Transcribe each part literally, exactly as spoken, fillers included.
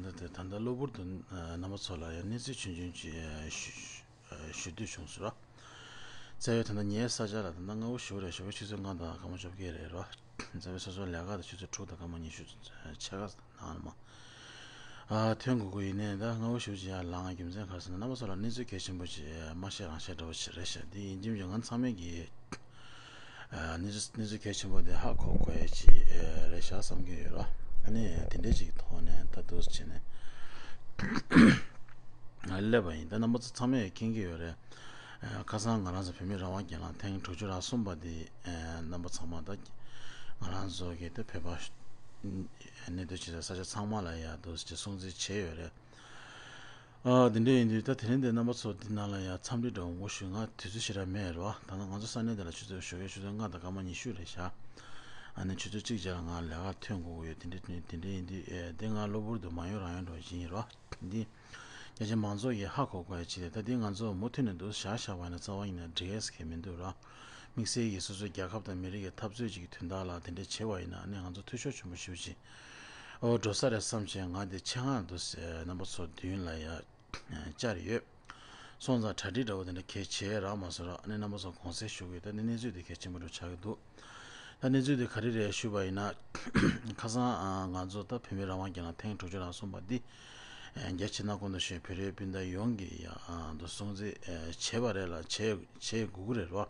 ད་ད་ལྟ་གློ་བུར་དུ་རྣམ་པ་ཚོ་ལ་ཡང་གནས་ཚུལ་ཆུང་ཆུང་ཅིག་ཞུ་ཞུ་འདོད་བྱུང་སོང་ར། རྩ་བའི་ད་ལྟ་ངའི་ས་ཆ་ལ་ད་ལྟ་སྔ་པོ་ཞེ་པོ་རེད། ཞོགས་ཀས་ཆུ་ཚོད་ལྔ་དང་སྐར་མ་བཅོ་བརྒྱད་རེད་ར། རྩ་བའི་སོ་སོའི་ལས་ཀ་དང་ཆུ་ཚོད་དྲུག་དང་སྐར་མ་ཉི་ཤུ་ཕྱེད་ཀ་ནང་ལ་མ། ཨ་ཐོན་དགོས་ཀྱི་ཡིན་ནའི་ད་སྔ་པོ་ཞེ་པོ་ཅིག་ཡར་ལངས། རྒྱུ་མཚན་ག་རེ་ཟེར་ན་རྣམ་པ་ཚོ་ལ་གནས་ཚུལ་གལ་ཆེན་པོ་ཅིག་མ་བཤད་རང་བཤད་འདྲ་པོ་ཅིག་རེད་ཤག་འདི་ཡིན་གཅིག་མིན་གཅིག་ང་ཚང་མས་ཀྱི་ཨ་གནས་ཚུལ་གནས་ཚུལ་གལ་ཆེན་པོ་དེ་ཧ་གོ་དགོས་ཡ་ཅིག་རེད་ཤག་བསམ་གྱི་ཡོད་ར། ཨ་ནི་དེ་འདྲའི་ཅིག་ཐོག་ནས་ད་འདུག་སེ་བྱས་ནས་སླེབས་པ་ཡིན། ད་རྣམ་པ་ཚོ་ཚང་མས་མཁྱེན་གྱི་ཡོད་རེད། ཨ་ཁ་སང་ང་རང་ཚོ་བོད་མི་རང་དབང་སྒེར་ལངས་ཐེངས་དྲུག་ཅུ་རེ་གསུམ་པ་དེ་ཨ་རྣམ་པ་ཚང་མ་ད་ང་རང་ཚོ་གི་ད་བོད་པ་གནས་སྡོད་བྱེད་ས་ས་ཆ་ཚང་མ་ལ་ཡ་འདུག་སེ་སྲུང་བརྩི་བྱས་ཡོད་རེད། ཨ་དེ་འདྲ་ཡིན་དུས་ད་དེ་རིང་འདི་རྣམ་པ་ཚོ་འདི་ནང་ལ་ཡ་འཚམས་འདྲི་འདྲ་པོ་ཞུ། ང་དུས་ཚོད་ཞེ་དྲག་མེད་རེད་བ། ད་ནང་ང་ཚོ་ས་གནས་འདི་ལ་ཆུ་ཚོད་ཞོགས་ཀས་ཆུ་ཚོད་ལྔ་དང་སྐར་མ་ཉི་ཤུ་རེད་ཤག་ཨ་ནི་ཆུ་ཚོད་གཅིག་བར་ལ་ང་ལས་ཀ་ཐོན་དགོས་ཀྱི་ཡོད། དེ་འདྲ་དེ་འདྲ་ཡིན་དུས་ཨེ་འདི་ང་གློ་བུར་དུ་མ་ཡོང་རང་ཡོང་འགྲོ་བཞིན་ཡིན་རེད་བ། འདི་རྒྱ་ཆེ་མང་ཚོགས་ཀྱིས་ཧ་གོ་དགོས་ཡ་ཅིག་རེད། ད་འདི་ང་ཚོ་མུ་མཐུད་ནས་འདུག་བཞག་བཞག་པ་ཡིན་ན་རྩ་བ་ཉིད་ནས་འགྲིག་ཡས་ཁེལ་མི་འདུག་ར། དམིགས་བསལ་གྱིས་སོ་སོའི་རྒྱལ་ཁབ་དང་མི་རིགས་ཀྱི་འཐབ་རྩོད་ཅིག་གི་དོན་དག་ལ་དེ་འདྲ་བྱས་པ་ཡིན་ན་ཨ་ནི་ང་ཚོ་འཐུས་ཤོར་ཆེན་པོ་ཞེ་པོ་ཅིག་འོ་འགྲོ་ས་རེད་བསམ་བྱས་ང་འདི་ཆེད་མངགས་འདུག་སེ་རྣམ་པ་ཚོ་མདུན་ལ་ཡ་བཅར་ཡོད། སོང་ཙང་གྲ་སྒྲིག་འདྲ་པོ་དེ་འདྲ་གལ་ཆེ་རག་མ་སོང་ར། ཨ་ནི་རྣམ་པ་ཚོ་དགོངས་སེལ་ཞུ་གི་ཡོད། ད་ནི་གནས་ཚུལ་དེ་གལ་ཆེན་པོ་འདྲ་ཆགས་ཀྱི་འདུག་ད་གནས་ཚུལ་དེ་ག་རེ་རེད་ཞུས་པ་ཡིན་ན། ཁ་སང་ཨ་ང་ཚོ་ད་བོད་མི་རང་དབང་སྒེར་ལངས་ཐེངས་དྲུག་ཅུ་རེ་གསུམ་པ་འདི་རྒྱ་ཆེ་ན་གོང་དུ་ཞུས་བོད་རིགས་སྤུན་ཟླ་ཡོངས་ཀྱིས་ཡ་ཨ་འདུག་སྲུང་བརྩི་བྱས་པ་རེད་ལ་བྱས་བྱེད་དགོས་ཀྱི་རེད་རོ།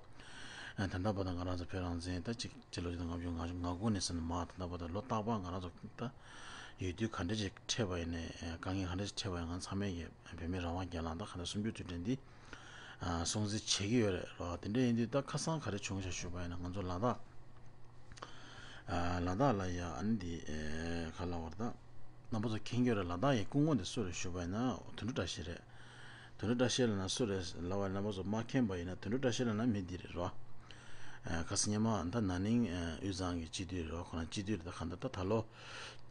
ད་ལྟ་བར་དུ་ང་རང་ཚོ་བོད་རང་བཙན་ད་གཅིག་སྤྱི་ལོ་ཆིག་སྟོང་ལྔ་བརྒྱ་ང་དགུ་ནས་བཟུང་ནས་མར་ད་ལྟ་བར་དུ་ལོ་རྟག་པར་ང་རང་ཚོ་ད་ཡོད་དུས་ག་འདྲ་ཅིག་འཕྲད་པ་ཡིན་ནའི་དཀའ་ངལ་ག་འདྲ་ཅིག་འཕྲད་པ་ཡིན་ང་ཚང་མས་ཀྱི་བོད་མི་རང་དབང་སྒེར་ལངས་ད་ག་འདྲ་གསུམ་བཅུ་དུས་དྲན་འདི་སྲུང་བརྩི་བྱེད་ཀྱི་ཡོད་རེད་རོ། དེ་འདྲ་ཡིན་དུས་ད་ཁ་སང་ག་རེ་བྱུང་ཤག་ཞུས་པ་ཡིན་ན་ང་ཚོ་ལ་དྭགས་ལ་དྭགས་ལ་ཡ་ཨ་ནི་འདི་ག་ལབ་དགོས་རེད་ད། རྣམ་པ་ཚོ་མཁྱེན་གྱི་ཡོད་རེད། ལ་དྭགས་ཀྱི་སྐུ་ངོ་འདི་སུ་རེད་ཞུས་པ་ཡིན་ན་དོན་གྲུབ་བཀྲ་ཤིས་རེད། དོན་གྲུབ་བཀྲ་ཤིས་ལབ་ན་སུ་རེད་ལབ་པ་རྣམ་པ་ཚོ་མ་མཁྱེན་པ་ཡིན་ན་དོན་གྲུབ་བཀྲ་ཤིས་ལབ་ན་མི་འདི་རེད་རོ། ཁ་སང་ཉི་མ་ད་ན་ནིང་དབུས་གཙང་གི་སྤྱི་འཐུས་རེད་རོ། ཁོ་རང་སྤྱི་འཐུས་རེད། ད་ག་འདྲ་ད་ད་ལོ་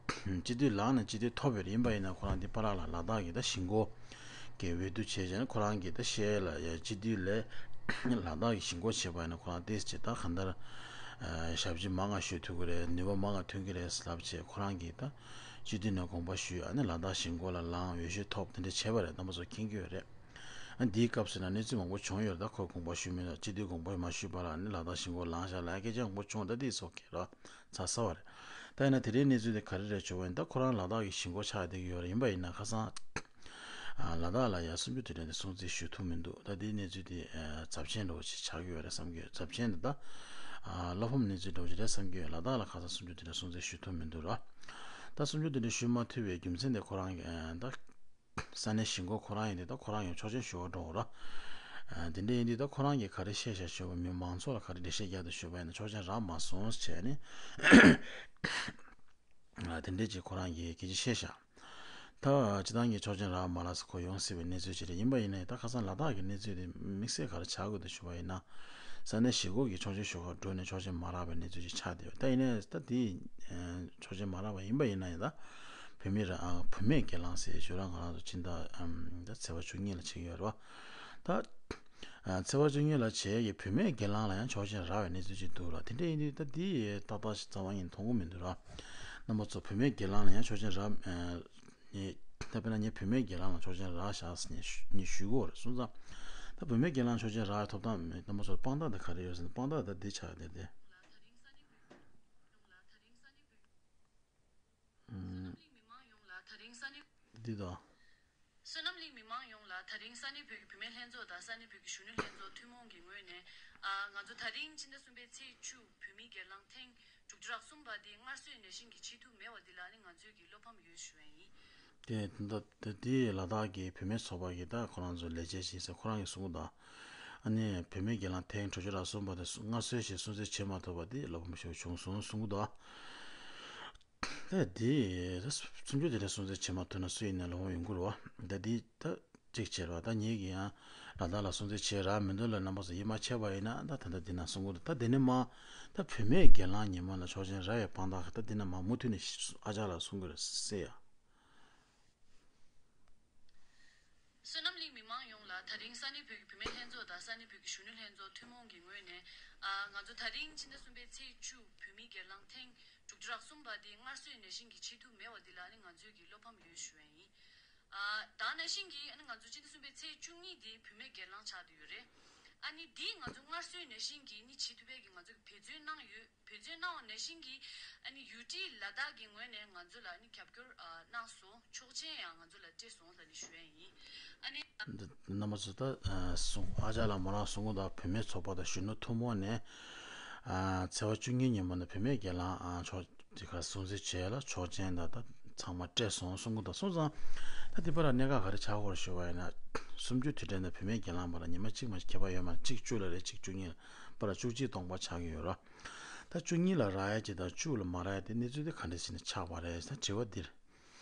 སྤྱི་འཐུས་ལངས་ནས་སྤྱི་འཐུས་ཐོབ་ཡོད་རེད། ཡིན་པ་ཡིན་ན་ཁོ་རང་འདི་པཱ་ལགས་ལ་ལ་དྭགས་ཀྱི་ད་གཞིས་འགོ་གི་འོས་བསྡུ་བྱས་བྱས་ན་ཁོ་རང་གིས་ད་བཤད་ཡ་ལ་ཡ་སྤྱི་འཐུས་ལས་ལ་དྭགས་ཀྱི་གཞིས་འགོ་བྱས་པ་ཡིན་ན་ཁོ་རང་ཏོག་ཙམ་ཅིག་ད་ག་འདྲ་ཞབས་ཕྱི་མང་ང་ཞུ་ཐུབ་ཀྱི་རེད། ནུས་པ་མང་ང་ཐོན་གྱི་རེད་ལབ་བྱས་ཁོ་རང་གིས་ད་སྤྱི་འཐུས་ནས་དགོངས་པ་ཞུས། ཨ་ནི་ལ་དྭགས་གཞིས་འགོ་ལ་ལངས་འོས་ཤོག་ཐོབ་དེ་འདྲ་བྱས་པ་རེད། རྣམ་པ་ཚོ་མཁྱེན་གྱི་ཡོད་རེད། ཨ་འདིའི་སྐབས་སུ་ན་གནས་ཚུལ་མང་པོ་བྱུང་ཡོད་རེད། ད་ཁོས་དགོངས་པ་ཞུས་མེད་ལ་སྤྱི་འཐུས་དགོངས་པ་མ་ཞུས་པ་ལ་ཨ་ནི་ལ་དྭགས་གཞིས་འགོ་ལངས་བཞག་ལ་སྐད་ཆ་མང་པོ་བྱུང་། ད་འདི་སོགས་ཀྱི་ར་ཚ་ཚ་བ་རེད། ད་ཡིན་ན་དེ་རིང་གནས་ཚུལ་དེ་ག་རེ་རེད་ཞུ་བ་ཡིན་ད་ཁོ་རང་ལ་དྭགས་ཀྱི་གཞིས་འགོ་ཆགས་བསྡད་ཀྱི་ཡོད་རེད། ཡིན་པ་ཡིན་ན་ཁ་སང་ཨ་ལ་དྭགས་ལ་ཡ་གསུམ་བཅུ་དུས་དྲན་དེ་སྲུང་བརྩི་ཞུ་ཐུབ་མི་འདུག་ད་འདིའི་གནས་ཚུལ་དེ་ཨ་ཚབས་ཆེན་འདྲ་བོ་ཞིག་ཆགས་ཀྱི་ཡོད་རེད་བསམ་གྱི་ཡོད། ཚབས་ཆེན་དེ་ད་ཨ་བློ་ཕམ་གནས་ཚུལ་འདྲ་བོ་ཞིག་རེད་བསམ་གྱི་ཡོད། ལ་དྭགས་ལ་ཁ་སང་གསུམ་བཅུ་དུས་དྲན་སྲུང་བརྩི་ཞུ་ཐུབ་མི་འདུག་ར། ད་གསུམ་བཅུ་དུས་དྲན་ཞུ་མ་ཐུབ་པའི་རྒྱུ་མཚན་དེ་ཁོ་རང་གི་ཨ་ད་ས་གནས་གཞིས་འགོ་ཁོ་རང་ཡིན་དུས་ད་ཁོ་རང་ཡང་ཆོག་མཆན་ཞུ་བར་འགྲོ་འོ་ར། ཨ་དེ་འདྲ་ཡིན་དུས་ད་ཁོ་རང་གིས་ག་རེ་བཤད་བཞག་ཞུས་པ་མི་མང་ཚོགས་ལ་ག་རེ་འགྲེལ་བཤད་རྒྱག་འདུག་ཞུས་པ་ཡིན་ན་ཆོག་མཆན་རག་མ་སོང་ཟེར་བྱས་ནས་ཨ་དེ་འདྲ་ཅིག་ཁོ་རང་གིས་སྐད་ཆ་བཤད་བཞག་ད་སྤྱི་བཏང་གི་ཆོག་མཆན་རག་མ་རག་ཟེར་ཁོ་ཡོང་སྲིད་པའི་གནས་ཚུལ་ཅིག་རེད། ཡིན་པ་ཡིན་ནའི་ད་ཁ་སང་ལ་དྭགས་ཀྱི་གནས་ཚུལ་དེ་དམིགས་བསལ་ག་རེ་ཆགས་དགོས་འདུག་ཞུས་པ་ཡིན་ན། ས་གནས་གཞིས་འགོ་གི་ཆོག་མཆན་ཞུ་གར་འགྲོ་ནས་ཆོག་མཆན་མ་རག་པའི་གནས་ཚུལ་ཅིག་ཆགས་བསྡད་ཡོད། ད་ཡིན་ནའི་ད་དེ་ཆོག་མཆན་མ་རག་པ་ཡིན་པ་ཡིན་ན་ཡང་ད་བུད་མེད་ར་ཨ་བུད་མེད་སྒེར་ལངས་ཟེར་ཞུ་ར་ང་རང་ཚོ་སྤྱི་ཟླ་ཨམ་ད་ཚེས་པ་བཅུ་གཉིས་ལ་བྱེད་ཀྱི་ཡོད་རེད་བ། ད་ཨ་ཚེས་པ་བཅུ་གཉིས་ལ་བྱེད་ཀྱི་བུད་མེད་སྒེར་ལངས་ལ་ཡང་ཆོག་མཆན་རག་པའི་གནས་ཚུལ་ཅིག་འདུག་ར། དེ་འདྲ་ཡིན་དུས་ད་དེ་ཏག་ཏག་ཞིག་རྩ་བ་ཉིད་མཐོང་གི་མི་འདུག་ར། རྣམ་པ་ཚོ་བུད་མེད་སྒེར་ལངས་ལ་ཡང་ཆོག་མཆན་རག་ཨ་ངས་ད་དཔེར་ན་ངས་བུད་མེད་སྒེར་ལངས་ལ་ཆོག་མཆན་རག་བཞག་ཟེར་ངས་ཞུ་ངས་ཞུ་གི་ཡོད་རེད། སོང་ཙང་ད་བུད་མེད་སྒེར་ལངས་ཆོག་མཆན་རག་ཐོབ་ཐང་མེད། རྣམ་པ་ཚོར་དཔང་རྟགས་འདི་ག་རེ་ཡོད་ཟེར་ན་དཔང་རྟགས་ད་འདི་ཆགས་བསྡད་དེ། ཨུམ། འདི་དང་། བསོད་ནམས་གླིང་མི་མང་ཡོངས་ལ་ད་རིང་ས་གནས་བོད་ཀྱི་བུད་མེད་ལྷན་ཚོགས་དང་ས་གནས་བོད་ཀྱི་གཞོན་ནུ་ལྷན་ཚོགས་ཐུན་མོང་གི་ངོས་ནས། ཨ་ང་ཚོ་ད་རིང་ཕྱི་ཟླ་གསུམ་པའི་ཚེས་བཅུ་བོད་མིའི་སྒེར་ལངས་ཐེངས་དྲུག་ཅུ་རེ་གསུམ་པ་འདི་སྔར་སྲོལ་ནང་བཞིན་གྱི་བྱེད་ཐུབ་མེད་པ་འདི་ལ་ནི་ང་ཚོས་ཀྱི་བློ་ཕམ་ཡོད་ཞུ་ཡ་ཡིན། དེ་ད་དེ་དེ་ལ་དྭགས་ཀྱི་བུད་མེད་ཚོགས་པ་གི་ད་ཁོ་རང་ཚོ་ལས་བྱེད་ཞིག་ཟེར་ཁོ་རང་གིས་གསུང་གི་འདུག་ཨ་ནི་བུད་མེད་སྒེར་ལངས་ཐེངས་དྲུག་ཅུ་རེ་གསུམ་པ་དེ་སྔར་སྲོལ་བཞིན་སྲུང་བརྩི་བྱེད་མ་ཐུབ་པ་དེ་བློ་ཕམ་ཞིག་བྱུང་སོང་གསུང་གི་འདུག་ད་དེ་ད་སུམ་ཅུ་དེ་འདྲ་སྲུང་བརྩི་བྱེད་མ་ཐུབ་ན་སུ་ཡིན་ནའི་བློ་ཕམ་ཡོང་གི་རེད་བ། ད་དེ་ད་གཅིག་བྱས་རེད་བ། ད་ངེད་ཀྱིས་ཡང་ལ་དྭགས་ལ་སྲུང་བརྩི་བྱེད་རག་མི་འདུག་ལ་རྣམ་པ་ཚོ་ཡིད་མ་ཆེས་པ་ཡིན་ན་ད་ད་ལྟ་འདི་ན་གསུང་གི་འདུག་ད་དེ་ནས་མ་ད་བུད་མེད་སྒེར་ལངས་ཉི་མ་ལ་ཆོག་མཆན་རག་ཡའི་དཔང་རྟགས་ད་འདི་ན་མ་མུ་མཐུད་ནས་ཨ་ཅག་ལ་གསུང་གི་རེད་ཟེར་ཡ། བསོད་ནམས་གླིང་མི་མང་ཡོངས་ལ་ད་རིང་ས་གནས་བོད་ཀྱི་བུད་མེད་ལྷན་ཚོགས་དང་ས་གནས་བོད་ཀྱི་གཞོན་ནུ་ལྷན་ཚོགས་ཐུན་མོང་གི་ངོས་ནས། ཨ་ང་ཚོ་ད་རིང་ཕྱི་ཟླ་གསུམ་པའི་ཚེས་བཅུ་བོད་མིའི་སྒེར་ལངས་ཐེངས་དྲུག་ བཅུ་ཕྲག་གསུམ་པ་དེ་སྔར་སྲོལ་ནང་བཞིན་གྱི་བྱེད་ཐུབ་མེད་པ་དེ་ལ་ནི་ང་ཚོས་ཀྱི་བློ་ཕམ་ཡོད་ཞུ་བ་ཡིན། ཨ། ད་ནང་བཞིན་གྱི་ཨ་ནི་ང་ཚོ་སྤྱི་ཟླ་གསུམ་པའི་ཚེས་བཅུ་གཉིས་དེ་བུད་མེད་སྒེར་ལངས་ཆགས་བསྡད་ཡོད་རེད། ཨ་ནི་དེ་ང་ཚོ་སྔར་སྲོལ་ནང་བཞིན་གྱི་ནི་བྱེད་ཐུབ་པའི་གི་ང་ཚོ་གི་འབད་བརྩོན་གནང་ཡོད། འབད་བརྩོན་གནང་བ་ནང་བཞིན་གྱི་ཨ་ནི་ཡུ་ཊི་ལ་དྭགས་ཀྱི་ངོས་ནས་ང་ཚོ་ལ་ནི་རྒྱབ་སྐྱོར་ཨ་གནང་སོང་། ཆོག་མཆན་ཡང་ང་ཚོ་ལ་སྤྲད་སོང་ལབ་ནས་ཞུ་ཡ་ཡིན། ཨ་ནི། འདི་རྣམ་པ་ཚོ་ད་ཨ་གསུང་ཨ་ཅག་ལགས་མོ་ལགས་གསུང་གོ་ད་བུད་མེད་ཚོགས་པ་དང་གཞོན་ནུ་ཐུན་མོང་ནས་ཨ་ཚེས་པ་བཅུ་གཉིས་ཉིན་མོ་ནས་བུད་མེད་སྒེར་ལངས་ཨ་ཆོག་དེ་ག་སྲུང་བརྩི་བྱས་ལ་ཆོག་མཆན་དང་ད་ཚང་མ་སྤྲད་སོང་གསུང་གོ་ད་སོང་ཙང་ད་དེ་པར་གནད་འགག་ག་རེ་ཆགས་ཀྱི་ཡོད་རེད་ཞུ་བ་ཡིན་ན། གསུམ་བཅུའི་དུས་དྲན་དང་བུད་མེད་སྒེར་ལངས་བར་ལ་ཉི་མ་གཅིག་མ་གཅིག་ཁྱད་པར་ཡོད་མ་རེད། གཅིག་བཅུ་ལ་རེད། གཅིག་བཅུ་གཉིས་ལ་པར་བཅུ་གཅིག་སྟོང་པ་ཆགས་ཀྱི་ཡོད་རེད། ད་བཅུ་གཉིས་ལ་རག་ཡ་གཅིག་དང་བཅུ་ལ་མ་རག་ཡ་དེ་གནས་ཚུལ་དེ་ག་འདྲ་ཞིག་ནས་ཆགས་པ་རེད། ད་དྲི་བ་འདིར།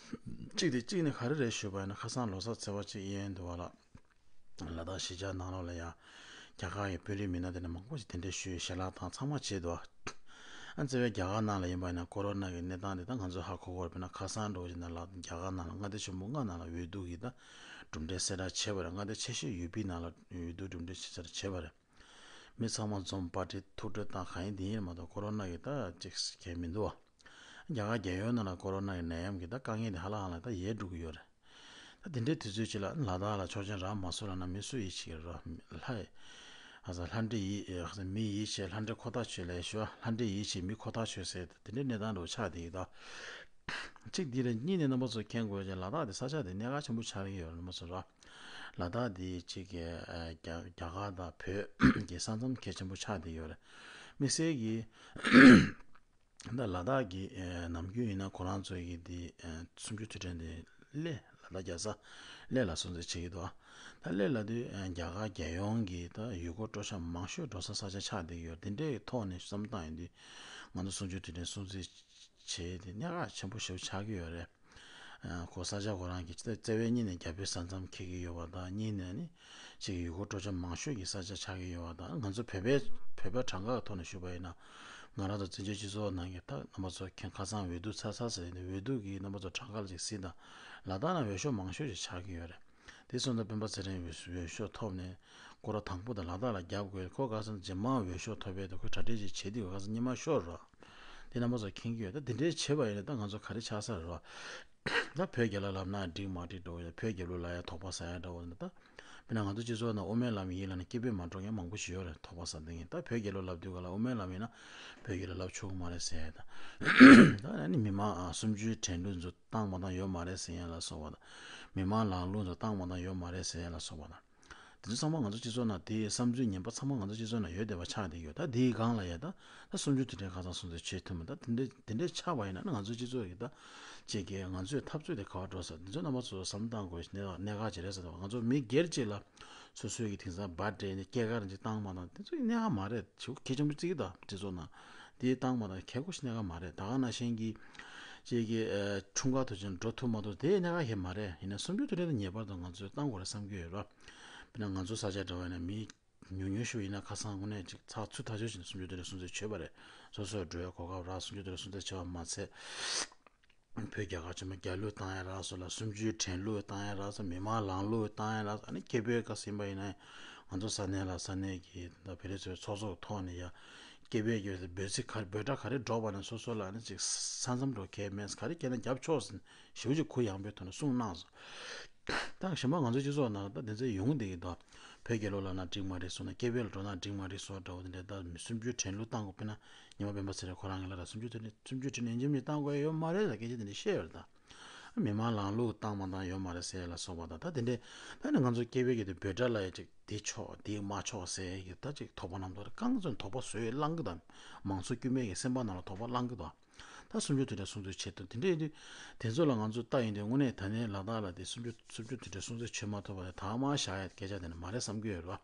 གཅིག་དེ་གཅིག་ནི་ག་རེ་རེད་ཞུས་པ་ཡིན་ན། ཁ་སང་ལོ་གསར་ཚེས་པ་གཅིག་ཡིན་འདུག་བ་ལ། ལ་དྭགས་གཞིས་ཆགས་ནང་ལོགས་ལ་ཡང་རྒྱ་གར་གྱི་དཔོན་རིགས་མི་སྣ་དེ་འདྲ་མང་པོ་ཞིག་དེ་འདྲའི་ཞུས་ཞལ་ལག་དང་ཚང་མ་བྱས་འདུག་ཨ་ནི་བྱས་པས་རྒྱ་གར་ནང་ལ་ཡིན་པ་ཡིན་ན་ཀོ་རོ་ན་གི་གནས་སྟངས་དེ་ད་ང་ཚོས་ཧ་གོ་གི་ཡོད་རེད། དཔེར་ན་ཁ་སང་འདྲ་བོ་ཞིག་ནང་ལ་རྒྱ་གར་ནང་ལ་མངའ་སྡེ་ཆེན་པོ་ལྔ་ནང་ལ་འོས་བསྡུ་གི་ད་གྲུབ་འབྲས་གསལ་བསྒྲགས་བྱས་པ་རེད། མངའ་སྡེ་ཆེ་ཤོས་ཡུ་པི་ནང་ལ་འོས་བསྡུ་གྲུབ་འབྲས་གསལ་བསྒྲགས་བྱས་པ་རེད། མི་ཚང་མ་འཛོམས་པར་ཊི་ཐུག་འཕྲད་བཏང་གང་ཡིན་དེ་ཡིན་མ་གཏོགས་ཀོ་རོ་ན་གི་ད་ཅིག་གལ་མི་འདུག་བ། རྒྱ་གར་རྒྱལ་ཡོངས་ནང་ལ་ཀོ་རོ་ན་གི་ནད་ཡམས་ཀྱི་ད་དཀའ་ངལ་དེ་ཧ་ལམ་ཧ་ལམ་ད་ཡལ་འགྲོ་གི་ཡོད་རེད། ད་དེ་འདྲའི་དུས་ཚོད་ཅིག་ལ་ལ་དྭགས་ལ་ཆོག་མཆན་རག་མ་སོང་ལབ་ན་མི་སུ་ཡིད་ཆེས་ར་ལྷ། ཨ་ས་ལྷ་འདྲེ་ཡིད་ཨ་ས་མི་ཡིད་ཆེས་ལྷ་འདྲེ་ཁོ་ཐག་ཆོད་ལབ་ཞུ་བ། ལྷ་འདྲེ་ཡིད་ཆེས་མི་ཁོ་ཐག་ཆོད་ཟེར་དེ་འདྲའི་གནས་སྟངས་འདྲ་བོ་ཆགས་བསྡད་ཡོད་ད། གཅིག་འདི་རེད། གཉིས་ནས་རྣམ་པ་ཚོ་མཁྱེན་དགོས་ཀྱི་ལ་དྭགས་དེ་ས་ཆ་དེ་གནད་འགག་ཆེན་པོ་ཆགས་ཀྱི་ཡོད་རེད་རྣམ་པ་ཚོ་ར། ལ་དྭགས་དེ་གཅིག་གི་ཨ་རྒྱ་རྒྱ་གར་དང་བོད་ཀྱི་ས་མཚམས་གལ་ཆེན་པོ་ཆགས་བསྡད་ཡོད་རེད། དམིགས་བསལ་གྱི་ད་ལ་དྭགས་ཀྱི་ཨ་ནམ་རྒྱུན་ཡིན་ན་ཁོ་རང་ཚོ་གི་དེ་ཨ་གསུམ་བཅུ་དུས་དྲན་དེ་སླེ་ལ་དྭགས་རྒྱལ་ས་སླེ་ལ་སྲུང་བརྩི་བྱེད་ཀྱི་འདུག་ད་སླེ་ལ་དུས་ཨ་རྒྱ་གར་རྒྱལ་ཡོངས་ཀྱི་ད་ཡུལ་སྐོར་སྤྲོ་འཆམ་མང་ཤོས་འགྲོ་ས་ས་ཆ་ཆགས་བསྡད་ཀྱི་ཡོད། དེ་འདྲའི་ཐོག་ནས་བསམ་བཏང་ཡོང་དུས་ང་ཚོ་གསུམ་བཅུ་དུས་དྲན་སྲུང་བརྩི་བྱེད་དེ་གནད་འགག་ཆེན་པོ་ཞིག་ཆགས་ཀྱི་ཡོད་རེད། ཨ་ཁོ་ས་ཆ་ཁོ་རང་གི་བརྩེ་བའི་གཉིས་ནས་རྒྱ་བོད་ས་མཚམས་འཁེལ་གྱི་ཡོད་པ་དང་། གཉིས་ནས་ནི་ཅིག་ཡུལ་སྐོར་སྤྲོ་འཆམ་མང་ཤོས་ཀྱི་ས་ཆ་ཆགས་ཀྱི་ཡོད་པ་དང་། ང་ཚོ་བོད་པའི་བོད་པའི་གྲངས་ཀ་ཐོག་ནས་ཞུས་པ་ཡིན་ན། ང་རང་ཚོ་བཙན་བྱོལ་སྤྱི་ཚོགས་ནང་གི་ད་རྣམ་པ་ཚོ་མཁྱེན། ཁ་སང་འོས་བསྡུ་ཚར་ཚར་ཟེར་ནས་འོས་བསྡུ་གི་རྣམ་པ་ཚོ་གྲངས་ཀ་ལ་ཅིག་གཟིགས་དང་། ལ་དྭགས་ནང་འོས་ཤོག་མང་ཤོས་ཅིག་ཆགས་ཀྱི་ཡོད་རེད། དེ་སོང་ཙང་སྤེན་པ་ཚེ་རིང་འོས་འོས་ཤོག་ཐོབ་ནས་སྐོར་ར་དང་པོ་དང་ལ་དྭགས་ལ་རྒྱབ་དགོས། ཁོ་ག་ས་རྗེས་མ་འོས་ཤོག་ཐོབ་པའི་དུས་ཁོས་གྲ་སྒྲིག་ཅིག་བྱེད་དུས་ག་ས་ཉི་མ་ཤོར་རོ། དེ་རྣམ་པ་ཚོ་མཁྱེན་གྱི་ཡོད། ད་དེ་འདྲའི་བྱས་པ་ཡིན་ན་ད་ང་ཚོ་ག་རེ་ཆགས་ས་རེད་རོ། ད་བོད་རྒྱལ་ལོ་ལབ་ན་འགྲིག་མ་འགྲིག་འགྲོ་གི་ཡོད། བོད་རྒྱལ་ལོ་ལབ་ཡ་དོགས་པ་ཟ་ཡ་འདྲ་བོ་ཡིན་ན། ད་དཔེར་ན་ང་ཚོ་སྤྱི་ཚོགས་ནང་དབུ་མའི་ལམ་ཡིན་ལབ་ན་སྐད་འབོད་མ་འགྲོ་མཁན་མང་པོ་ཞིག་ཡོད་རེད། དོགས་པ་ཟ་བསྡད་མཁན། ད་བོད་རྒྱལ་ལོ་ལབ་དུས་ག་ལ་དབུ་མའི་ལམ་ཡིན་ན་བོད་རྒྱལ་ལོ་ལབ་ཆོག་གི་མ་རེད་ཟེར་ཡ་དང་། ད་ཨ་ནི་མི་མང་ཨ་གསུམ་བཅུའི་དྲན་གླུ་ཚོ་བཏང་མ་བཏང་ཡོད་མ་རེད་ཟེར་ཡ་ལ་སོགས་པ་དང་། མི་མང་ལམ་ལུགས་ཚོ་བཏང་མ་བཏང་ཡོད་མ་རེད་ཟེར་ཡ་ལ་སོགས་པ་དང་། དེ་ཚོ་ཚང་མ་ང་ཚོ་སྤྱི་ཚོགས་ནང་དེའི་བསམ་ཚུལ་ངན་པ་ཚང་མ་ང་ཚོ་སྤྱི་ཚོགས་ནང་ཡོད་བསྡད་པ་ཆགས་བསྡད་ཡོད། ད་དེའི་སྒང་ལ་ཡ་ད་ད་གསུམ་བཅུ་དུས་དྲན་ཁ་སང་སྲུང་བརྩི་བྱེད་ཐུབ་མ། ད་དེ་འདྲ་དེ་འདྲ་ཆགས་པ་ཡིན་ན་ང་ཚོ་སྤྱི་ཚོགས་ཀྱི་ད་ཅིག་གི་ང་ཚོའི་འཐབ་རྩོད་དེ་ག་བ་འགྲོ་ས། དེ་ཚོ་རྣམ་པ་ཚོ་བསམ་བཏང་དགོས་གནད་གནད་འགག་ཅིག་རེད་ཟེར། ད་ང་ཚོ་མི་སྒེར་གཅིག་ལ་སོ་སོའི་གི་དེང་སང་འབར་འདྲེ་ནས་སྐྱེས་སྐར་ཅིག་བཏང་མ་བཏང་དེ་ཚོ་གི་གནད་འགག་མ་རེད། ཞེ་པོ་གལ་ཆེན་པོ་བརྩི་གི། ད་སྤྱི་ཚོགས་ནང་དེ་བཏང་མ་བཏང་གལ་ཁོ་ཞིག་གནད་འགག་མ་རེད། ད་ག་ནང་བཞིན་གྱི་ཅིག་གི་ཨ་འཁྲུངས་སྐར་དུས་ཆེན་འགྲོ་ཐུབ་མ་ཐུབ་དེ་གནད་འགག་ཞིག་མ་རེད། ཡིན་ན་གསུམ་བཅུ་དུས་དྲན་དེ་ངེས་པར་དུ་ང་ཚོས་བཏང་དགོས་རེད་བསམ་གྱི་ཡོད་ར། དཔེར་ན་ང་ཚོ་ས་ཆ་འདྲ་བ་ཡིན་ན་མི་ཉུང་ཉུང་ཞིག་ཡིན་ན་ཁ་སང་དངོས་གནས་ཅིག་ཚགས་ཚུད་ཐག་ཆོད་བྱས་ནས་གསུམ་བཅུ་དུས་དྲན་སྲུང་བརྩི་བྱས་པ་རེད། སོ་སོས་འགྲོ་ཡ་གོ་སྐབས་རག་གསུམ་བཅུ་དུས་དྲན་སྲུང་བརྩི་བྱས་པ་མ་ཚད། བོད་རྒྱལ་ཁབ་ཆེན་མོ་རྒྱལ་གླུ་བཏང་ཡ་རག་སོགས་ལ། གསུམ་བཅུའི་དྲན་གླུ་བཏང་ཡ་རག་སོགས། མི་མང་ལམ་ལུགས་བཏང་ཡ་རག་སོགས། ཨ་ནི་སྐད་འབོད་སྐབས་ཟིན་པ་ཡིན་ན་ང་ཚོ་ས་གནས་ལ་ས་གནས་ཀྱི་ད་བོད་རིགས་ཚོའི་ཚོགས་གཙོ་ཐོག་ནས་ཡ་སྐད་འབོད་ཀྱི་འབོད་ཚིག་ག་འབོད་སྒྲ་ག་རེ་སྒྲོག་པ་ན་སོ་སོ་ལ་ཨ་ནི་ཅིག་ས་མཚམས་འགྲོ་གལ་མེད། ག་རེ་སྐད་ན་རྒྱབ་ཆོག་ཟིན་ཞེ་པོ་ཅིག་གུ་ཡངས་པའི་ཐོག་ནས་གསུངས་གནང་སོང་། ད་གཞན་པ་ང་ཚོའི་སྤྱི་ཚོགས་ནང་ལ་ད་དེ་ཚོ་ཡོང་བསྡད་ཀྱི་འདུག་བོད་རྒྱལ་ལོ་ལབ་ན་འགྲིག་མ་རེད་ཟེར་ན། སྐད་འབོད་ལ་འགྲོ་ན་འགྲིག་མ་རེད་ཟེར་འདྲ་བོ་དེ་འདྲ། ད་གསུམ་བཅུའི་དྲན་གླུ་བཏང་དགོས། དཔེར་ན་ཉི་མ་སྤེན་པ་ཚེ་རིང་ཁོ་རང་གི་ལ་ར་གསུམ་བཅུ་དེ་ནི་གསུམ་བཅུའི་དྲན་གླུ་ཡིན་གཅིག་མིན་གཅིག་བཏང་དགོས་ཡོད་མ་རེད་ལ་སྐད་ཆ་དེ་འདྲ་བཤད་ཡོད་རེད། ད་མི་མང་ལམ་ལུགས་བཏང་མ་བཏང་ཡོད་མ་རེད་ཟེར་ལ་སོགས་པ་དང་། ད་དེ་འདྲའི་ད་ནི་ང་ཚོ་སྐད་འབོད་ཀྱི་དེ་འབོད་སྒྲ་ལ་ཡ་ཅིག་འདི་ཆོག་འདི་མ་ཆོག་ཟེར་གྱི་ད་ཅིག་དོགས་པ་རྣམ་རྟོག་རེ་རྐང་ཚོད་དོགས་པ་བཟོས་བསླང་གི་དང་། མང་ཚོགས་དཀྱུས་མའི་གི་སེམས་པ་ནང་ལ་དོགས་པ་བསླང་གི་དང་། ད་གསུམ་བཅུ་དུས་དྲན་སྲུང་བརྩི་བྱེད་ཐུབ་དེ་འདྲ་ཡིན་དུས། དེ་ཚོ་ལ་ང་ཚོ་ལྟ་ཡིན་དུས་དངོས་གནས་ད་ནི་ལ་དྭགས་ལ་དེ་གསུམ་བཅུ་གསུམ་བཅུ་དུས་དྲན་སྲུང་བརྩི་བྱེད་མ་ཐུབ་པ་དེ་དག་མ་བཞག་ཡ་སྐད་ཆ་དེ་ནི་མ་རེད་བསམ་གྱི་ཡོད་རེད་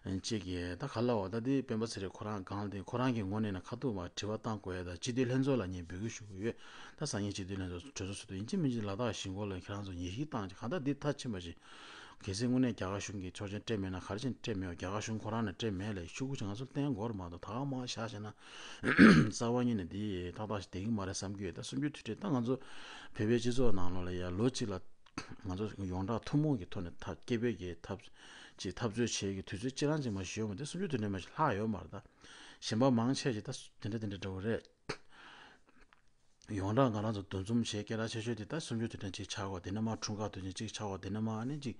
བ། གཅིག་གིས་ད་ག་ལ་བ་ད་དེ་སྤེན་པ་ཚེ་རིང་ཁོ་རང་སྒང་དེ་ཁོ་རང་གི་ངོས་ནས་ན་ཁ་ཐུག་མ་དྲི་བ་བཏང་དགོས་ཡ། ད་སྤྱི་འཐུས་ལྷན་ཚོགས་ལ་ངས་འབོད་སྐུལ་ཞུ་གི་ཡོད། ད་སང་ཉིན་སྤྱི་འཐུས་ལྷན་ཚོགས་གྲོས་ཚོགས་ཚོགས་དུས་ཡིན་གཅིག་མིན་གཅིག་ལ་དྭགས་གཞིས་འགོ་ལ་ཁྱེད་རང་ཚོ་ངེས་ཤིག་བཏང་ཅིག་གང་ལྟར་འདི་མཐའ་ཕྱིན་པ་ཞིག་གལ་སྲིད་དངོས་གནས་རྒྱ་གར་གཞུང་གིས་ཆོག་མཆན་སྤྲད་མེད་ན། ག་རེ་བྱས་ནས་སྤྲད་མེད་ཡོད། རྒྱ་གར་གཞུང་ཁོ་རང་ནས་སྤྲད་མེད་ལས་ཤོག་གུ་ཅིག་ང་ཚོར་བསྟན་དགོས་རེད་མ་གཏོགས། ད་ག་མ་བཞག་བྱས་ན་རྩ་བ་ཉིད་ནས་འདི་ཏག་ཏག་ཞིག་བསྡད་ཀྱི་མ་རེད་བསམ་གྱི་ཡོད། ད་གསུམ་བཅུ་དུས་དྲན་ད་ང་ཚོ་བོད་པའི་སྤྱི་ཚོགས་ནང་ལོགས་ལ་ཡ་ལོ་གཅིག་ལ་ང་ཚོ་ཡོངས་གྲགས་ཐུན་མོང་གི་ཐོག་ནས་ཐབས་སྐད་འབོད་ཀྱི་ཐབས་ཅིག་འཐབ་རྩོད་བྱེད་ཀྱི་དུས་ཚོད་སྤྱིར་བཏང་ཅིག་མ་ཞིག་ཡོད་མ་རེད། གསུམ་བཅུ་དུས་དྲན་མ་ཞིག་ལྷག་ཡོད་མ་རེད། ད་གཞན་པ་མང་ཆེ་ཞིག་ད་དེ་འདྲ་དེ་འདྲ་འདྲ་བོ་རེད། ཡོངས་གྲགས་ང་རང་ཚོ་འདུ་འཛོམས་བྱེད་སྐད་གྲགས་ཆེ་ཤོས་དེ་ད་གསུམ་བཅུ་དུས་དྲན་གཅིག་ཆགས་ཀྱི་ཡོད། དེ་ནས་མར་འཁྲུངས་སྐར་དུས་ཆེན་གཅིག་ཆགས་ཀྱི་ཡོད། དེ་ནས་མར་ཨ་ནི་གཅིག་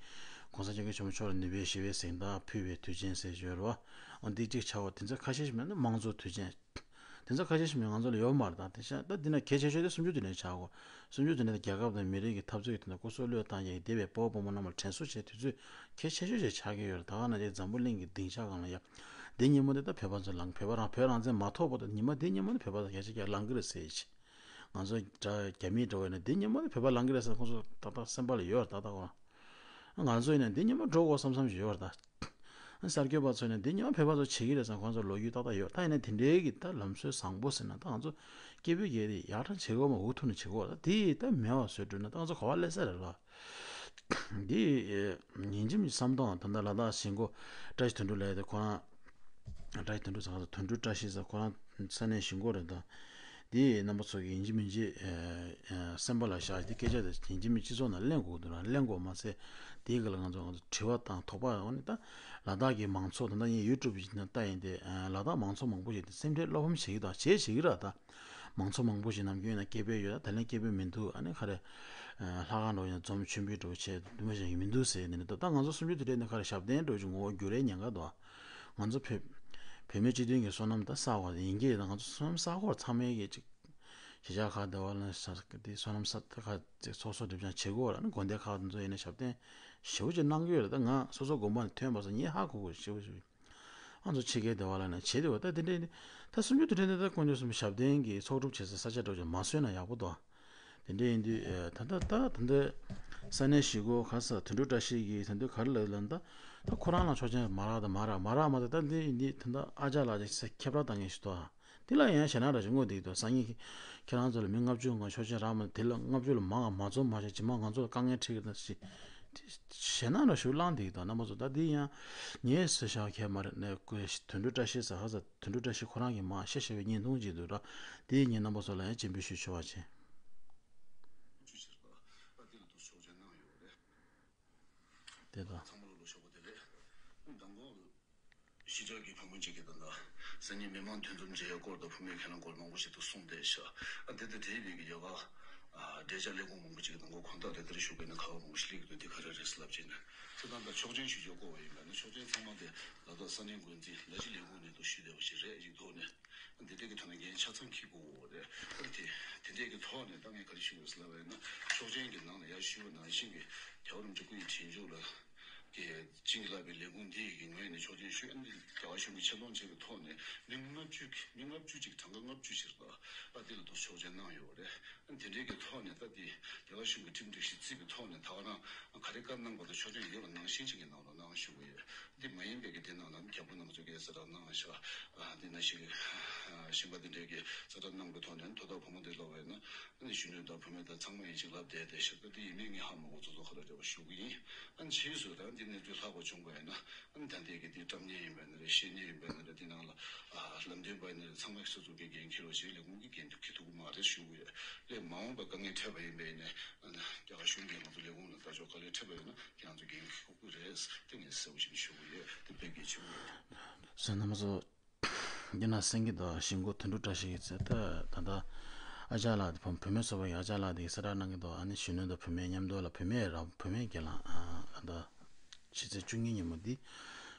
གོང་ས་སྐྱབས་མགོན་ཆེན་པོ་མཆོག་ལ་ནུས་པའི་ཞི་བའི་གཟེངས་རྟགས་ཕུལ་བའི་དུས་ཆེན་ཟེར་ཡོད་རེད་བ། འོ་འདི་གཅིག་ཆགས་ཀྱི་ཡོད། དེ་ཚོ་ཁ་ཤས་ཤིག་མིན་ན་དམངས་གཙོ་དུས་ཆེན། དེ་ཚོ་ཁ་ཤས་ཤིག་མིན་ང་ཚོ་ལ་ཡོད་མ་རེད། ད་དེ་ཤ་ད་འདི་ན་གལ་ཆེ་ཤོས་དེ་གསུམ་བཅུ་དུས་དྲན་ཆགས་ཀྱི་ཡོད། གསུམ་བཅུ་དུས་དྲན་དེ་རྒྱལ་ཁབ་དང་མི་རིགས་ཀྱི་འཐབ་རྩོད་ཀྱི་དོན་དུ་སྐུ་སྲོག་བློས་བཏང་ཡས་འདས་པའི་སྤོ་བོ་སྤོ་མོ་རྣམས་ལ་དྲན་གསོ་བྱེད་དུས་ཚོད་གལ་ཆེ་ཤོས་ཤིག་ཆགས་ཀྱི་ཡོད་རེད། ད་ག་ནང་བཞིན་འཛམ་བུ་གླིང་གི་སྡིངས་ཆ་སྒང་ལ་ཡ། འདི་ཉིན་མོ་འདི་ད་བོད་པ་ཚོ་ལངས། བོད་པ་རང་བོད་རང་བཙན་མ་ཐོབ་བར་དུ་ཉི་མ་འདི་ཉིན་མོ་འདི་བོད་པ་ཚོ་གལ་ཆེ་རྐྱང་ལངས་ཀྱི་རེད་ཟེར་གྱི། ང་ཚོ་འདྲ་རྒྱ་མི་འདྲ་བོ་ཡིན་ན་འདི་ཉིན་མོ་འདི་བོད་པ་ལངས་ཀྱི་རེད་ཟེར་ཁོང་ཚོ་ཏག་ཏག་སེམས་པ་ལ་ཡོད་རེད། ཏག་ཏག་འོ། ང་ཚོ་ཡིན་ན་འདི་ཉིན་མོ་འགྲོ་དགོས་བསམ་བསམ་ཞིག་ཡོད་རེད་ད། གསར་འགོད་པ་ཚོ་ཡིན་ན་འདི་ཉིན་མོ་བོད་པ་ཚོ་བྱེད་ཀྱི་རེད་ཟེར་ཁོང་ཚོ་ལོ་རྒྱུས་ཏག་ཏག་ཡོད། ད་ཡིན་ན་དེ་འདྲའི་གི་ད་ལམ་སྲོལ་བཟང་པོ་ཟེར་ན་ད་ང་ཚོ་སྐྱེས་བུ་གལ་ཏེ་ཡག་ཐག་བྱེད་དགོས་མ་འུ་ཐུག་ནས་བྱེད་དགོས་རེད། ད་དེ་ད་མེད་པ་བཟོས་འགྲོ་ན་ད་ང་ཚོ་ག་པར་སླེབས་ས་རེད་ལ། འདི་ཡིན་གཅིག་མིན་གཅིག་བསམ་སྟངས། ད་ལྟ་ལ་དྭགས་གཞིས་འགོ་བཀྲ་ཤིས་དོན་གྲུབ་ལགས་དེ་ཁོ་རང་། བཀྲ་ཤིས་དོན་གྲུབ་ཟེར་ག་ས། དོན་གྲུབ་བཀྲ་ཤིས་ཟེར་ཁོ་རང་ས་གནས་གཞིས་འགོ་རེད་ད། འདི་རྣམ་པ་ཚོ་གིས་ཡིན་གཅིག་མིན་གཅིག་སེམས་པ་ལ་བཞག་འདི་སྐད་ཆ་དེ་ཡིན་གཅིག་མིན་གཅིག་སྤྱི་ཚོགས་ནང་གླེང་དགོས་འདུག་ན་གླེང་དགོས་མ་ཚད། དེའི་སྒང་ལ་ང་ཚོ་ང་ཚོ་དྲི་བ་དང་དོགས་པ་འོ་ནི་ད་ལ་དྭགས་ཀྱི་མང་ཚོགས་ད་ལྟ་ཡིན་ཡུ་ཊུབ་ཡིན་ན་ལྟ་ཡིན་ཏེ་ལ་དྭགས་མང་ཚོགས་མང་པོ་ཞིག་དེ་སེམས་ཁྲལ་བློ་ཕམ་བྱེད་ཀྱི་དང་བྱེད་བྱེད་ཀྱི་ར་ད། མང་ཚོགས་མང་པོ་ཞིག་ནམ་རྒྱུན་ཡིན་ན་སྐད་འབོད་ཡོད། ད་ལན་སྐད་འབོད་མི་འདུག་ཨ་ནི་ག་རེ། ལྷ་ཁང་འགྲོ་ཡང་འཛོམས་མཆོད་འབུལ་འགྲོ་བྱས་འདུག་མ་བྱས་མི་འདུག་ཟེར་ནས་ནི་ད་ང་ཚོ་གསུམ་བཅུ་དུས་དྲན་ནི་ག་རེ་ཞབས་བརྟན་འགྲོ་ཅིག་ངོ་བོ་འགྱུར་རེ་ཉེན་ཁ་འདུག་ང་ཚོ་བོད་བོད་མི་སྤྱི་མཐུན་གྱི་བསོད་ནམས་ད་བསགས་པ་ཡིན་གྱི་ད་ང་ཚོ་བསོད་ནམས་བསགས་སྐོར་ཚང་མའི་གི་ཅིག་གཞིས་ཆགས་ཁག་དེ་བ་ལ་ས་དེ་བསོད་ནམས་ས་ཁ་ཅིག་ཚོགས་གསོག་སྒྲིབ་སྦྱང་བྱེད་དགོས་ར་ནི་དགོན་སྡེ་ཁག་དེ་ཚོ་ཡིན་ན་ཞབས་བརྟན་ཞེ་པོ་ཅིག་གནང་གི་ཡོད་རེད། ད་ང་སོ་སོ་དགོན་པ་ནས་ཐོན་པ་སོ་ངས་ཧ་གོ་གོ་ཞེ་པོ་ཞེ་པོ། ང་ཚོ་ཕྱི་རྒྱལ་སྡེ་བ་ལ་ནས་བྱེད་དེ་བ་ད་དེ་འདྲས་ནི་ད་སུམ་ཅུ་དེ་འདྲས་ནི་ད་དཀོན་མཆོག་གསུམ་ཞབས་བརྟན་གྱི་ཚོགས་སྒྲུབ་བྱེད་སའི་ས་ཆ་འདྲ་བོ་ཅིག་མ་བཟོས་ན་ཡག་པོ་འདུག་དེ་འདྲས་ཡིན་དུས་ད་ལྟ་ད་ད་འདི་ས་གནས་གཞིས་འགོ་ག་ས་དོན་གྲུབ་བཀྲ་ཤིས་ཀྱིས་ད་འདི་ག་རེ་ལབ་ལབ་ན་ད་ད་ཁོ་རང་ལ་ཆོག་མཆན་མ་རག་ད་མ་རག་མ་རག་མ་ད་ད་འདི་འདི་ད་ད་ཨ་ཅག་ལགས་ཀྱིས་ཁྱབ་བསྒྲགས་བཏང་མཁན་ཞིག་འདུག་དེ་ལ་ཡང་ཞེད་སྣང་འདྲ་ཞིག་དངོས་བསྡད་ཀྱི་འདུག་སང་ཉིན་ཁྱེད་རང་ཚོ་ལ་མི་ལྔ་བཅུ་ང་ཆོག་མཆན་རག་མ་དེ་ལ་ལྔ་བཅུ་ལ་མང་བ་མ་འཛོམས་མ་བྱས་ཇི་མ་ང་ཚོ་ལ་དཀའ་ངལ་འཕྲད་ཀྱི་ད་ཞེ་ཞེད་སྣང་འདྲ་ཞིག་ལངས་བསྡད་ཀྱི་འདུག་རྣམ་པ་ཚོ། ད་འདི་ཡང་ངས་ཟེར་བཞག་མཁན་མ་རེད་ནས་དོན་གྲུབ་བཀྲ་ཤིས་ཟེར་ཧ་ཟེར་དོན་གྲུབ་བཀྲ་ཤིས་ཁོ་རང་གིས་མ་བཤད་བཤད་པའི་བརྙན་ཐུང་ཅིག་འདུག་ར། དེ་ངས་རྣམ་པ་ཚོ་ལ་ཡང་སྤྱན་འབུལ་ཞུ་ཆོག་པ་བྱས། དེ་དང་། ཚང་མ་ལ་ལོ་ཤོག་པ་དེ་རེད། མདང་དགོང་གཞིས་ཆགས་ཀྱི་བུ་མོ་གཅིག་གིས་ད་ལྟ་སང་ཉིན་མི་མང་འདུ་འཛོམས་བྱེད་ཡག་སྐོར་དང་བུད་མེད་ཁས་བླངས་སྐོར་མང་པོ་ཞིག་ཏུ་གསུངས་བསྡད་ཤག་ཨ་དེ་དང་འབྲེལ་བའི་གི་རྒྱ་གར་འབྲེལ་ཆགས་ལས་ཁུངས་མང་པོ་ཅིག་གིས་ད་དགོང་དག་རེ་ལྟར་ཞུགས་པའི་ནང་ཁ་བ་མང་པོ་ཞིག་སླེབས་ཀྱི་འདུག་འདི་ག་རེ་རེད་ཟེར་ལབ་བྱས་ནས་ཚེ་ཐང་དང་ཆོག་མཆན་ཞུ་རྒྱུ་བསྐོ་བ་ཡིན་པས་ན་ཆོག་མཆན་ཚང་མ་དེ་ལ་དྭགས་ས་གནས་འགོ་འཛིན་ལ་གཞི་ལས་ཁུངས་ནས་དུ་ཞུས་བསྡད་པ་ཞིག་རེད། ཡིག་ཐོག་ནས། འདི་འདྲའི་གི་ཐོག་ནས་འགན་ཆ་ཚང་འཁྱེར་དགོས་རེད། ཨ་དེ་དེ་འདྲའི་གི་ཐོག་ནས་ད་ངས་ག་རེ་ཞུ་དགོས་ཟེར་ལབ་པ་ཡིན་ན་ཆོག་མཆན་གྱི་ནང་ལ་ཡར་ཞུས་པ་ནང་བཞིན་གྱི་རྒྱལ་བ་རིན་པོ་ཆེ་སྐུ་ཡི་དྲིན་མཇུག་ལ་གི་བྱིན་གྱིས་བརླབས་པའི་ལས་ཁུངས་འདི་ཡི་གི་ངོས་ནས་ཆོག་མཆན་ཞུས། ཨ་ནི་རྒྱ་གར་གཞུང་གི་ཆེ་མཐོང་ཆེ་གི་ཐོག་ནས་མི་ལྔ་བཅུ་གི་མི་ལྔ་བཅུ་ཅིག་གྲངས་ཀ་ལྔ་བཅུ་ཞིག་ལ་ཨ་དེ་ལ་དུ་ཆོག་མཆན་གནང་ཡོད་རེད། དེ་འདྲའི་གི་ཐོག་ནས་ད་དེ་རྒྱ་གར་གཞུང་གི་ཁྲིམས་སྒྲིག་གཞི་བརྩིས་པའི་ཐོག་ནས་ད་ག་རང་ག་རེ་བཀའ་གནང་བ་དང་ཆོག་མཆན་ཡོད་པ་ནང་བཞིན་ཅིག་གི་ནང་ལ་གནང་ཞུ་གི་ཡོད། འདི་མ་ཡིན་པའི་གི་དེ་ནང་ལ་རྒྱ་པོ་རྣམ་པ་ཚོ་གིས་གསལ་བསྒྲགས་གནང་ཤག་ཨ་འདི་ནང་བཞིན་གི་གཞན་པ་འདི་འདྲའི་གི་གསལ་བསྒྲགས་གནང་བའི་ཐོག་ནས་དོ་བདག་བུ་མོ་འདི་ལབ་པ་ཡིན་ན་ཨ་ནི་གཞོན་ནུ་དང་བུད་མེད་དང་ཚང་མ་ཡིན་ཅིག་ལབ་བསྡད་བསྡད་ཤག་ད་འདི་ཡིན་མིན་ངས་ཧ་མ་གོ་ཚོད་ཚོད་ག་རེ་རེད་པ་ཞུ་གི་ཡིན། ཨ་ནི་ཕྱིས་སུ་ད་འདི་གནས་ཚུལ་ལྷག་པ་བྱུང་བ་ཡིན་ན། ཨ་ནི་ད་ལྟའི་གི་དེ་བཀྲམ་མཁན་ཡིན་པ་ཡིན་ན་རེད། བཤད་མཁན་ཡིན་པ་ཡིན་ན་རེད། དེ་ནང་ལ་ཨ་ལམ་སྟོན་པ་ཡིན་ན་རེད། ཚང་མས་སོ་སོ་གི་འགན་འཁྱེར་རོགས་བྱེད། ལས་ཁུངས་ཀྱི་འགན་དུ་འཁྱེར་ཐུབ་ཀྱི་མ་རེད་ཞུ་གི་ཡོད། སླད་མ་འོངས་པ་དཀའ་ངལ་འཕྲད་པ་ཡིན་པ་ཡིན་ན་ཨ་ནི་རྒྱ་གར་གཞུང་གིས་ང་ཚོ་ལས་ཁུངས་ལ་ལྟ་ཕྱོགས་དཀའ་ལས་འཕྲད་པ་ཡིན་ན་ཁྱེད་རང་ཚོ་འགན་འཁྱེར་དགོས་ཀྱི་རེད། དེ་ངས་གསལ་པོ་ཞིག་ཞུ་གི་ཡོད། དེ་དཔེ་གལ་ཆེན་པོ་རེད། བསོད་ནམས་ཚོ། འདི་ན་སེང་གེ་དང་གཞིས་འགོ་དོན་གྲུབ་བཀྲ་ཤིས་ཀྱི་ཚེ་ད་ད་ལྟ་ཨ་ཅག་ལགས་དེ་བུ་བུད་མེད་ཚོགས་པ་ཡི་ཨ་ཅག་ལགས་དེ་གསལ་བསྒྲགས་གནང་གི་འདུག་ཨ་ནི་གཞོན་ནུ་དང་བུད་མེད་མཉམ་དུ་ལ་བུད་མེད་ར་བུད་མེད་སྒེར་ལངས་ཨ་ད་ཕྱི་ཚེས་བཅུ་གཉིས་ཉིན་མོ་འདི་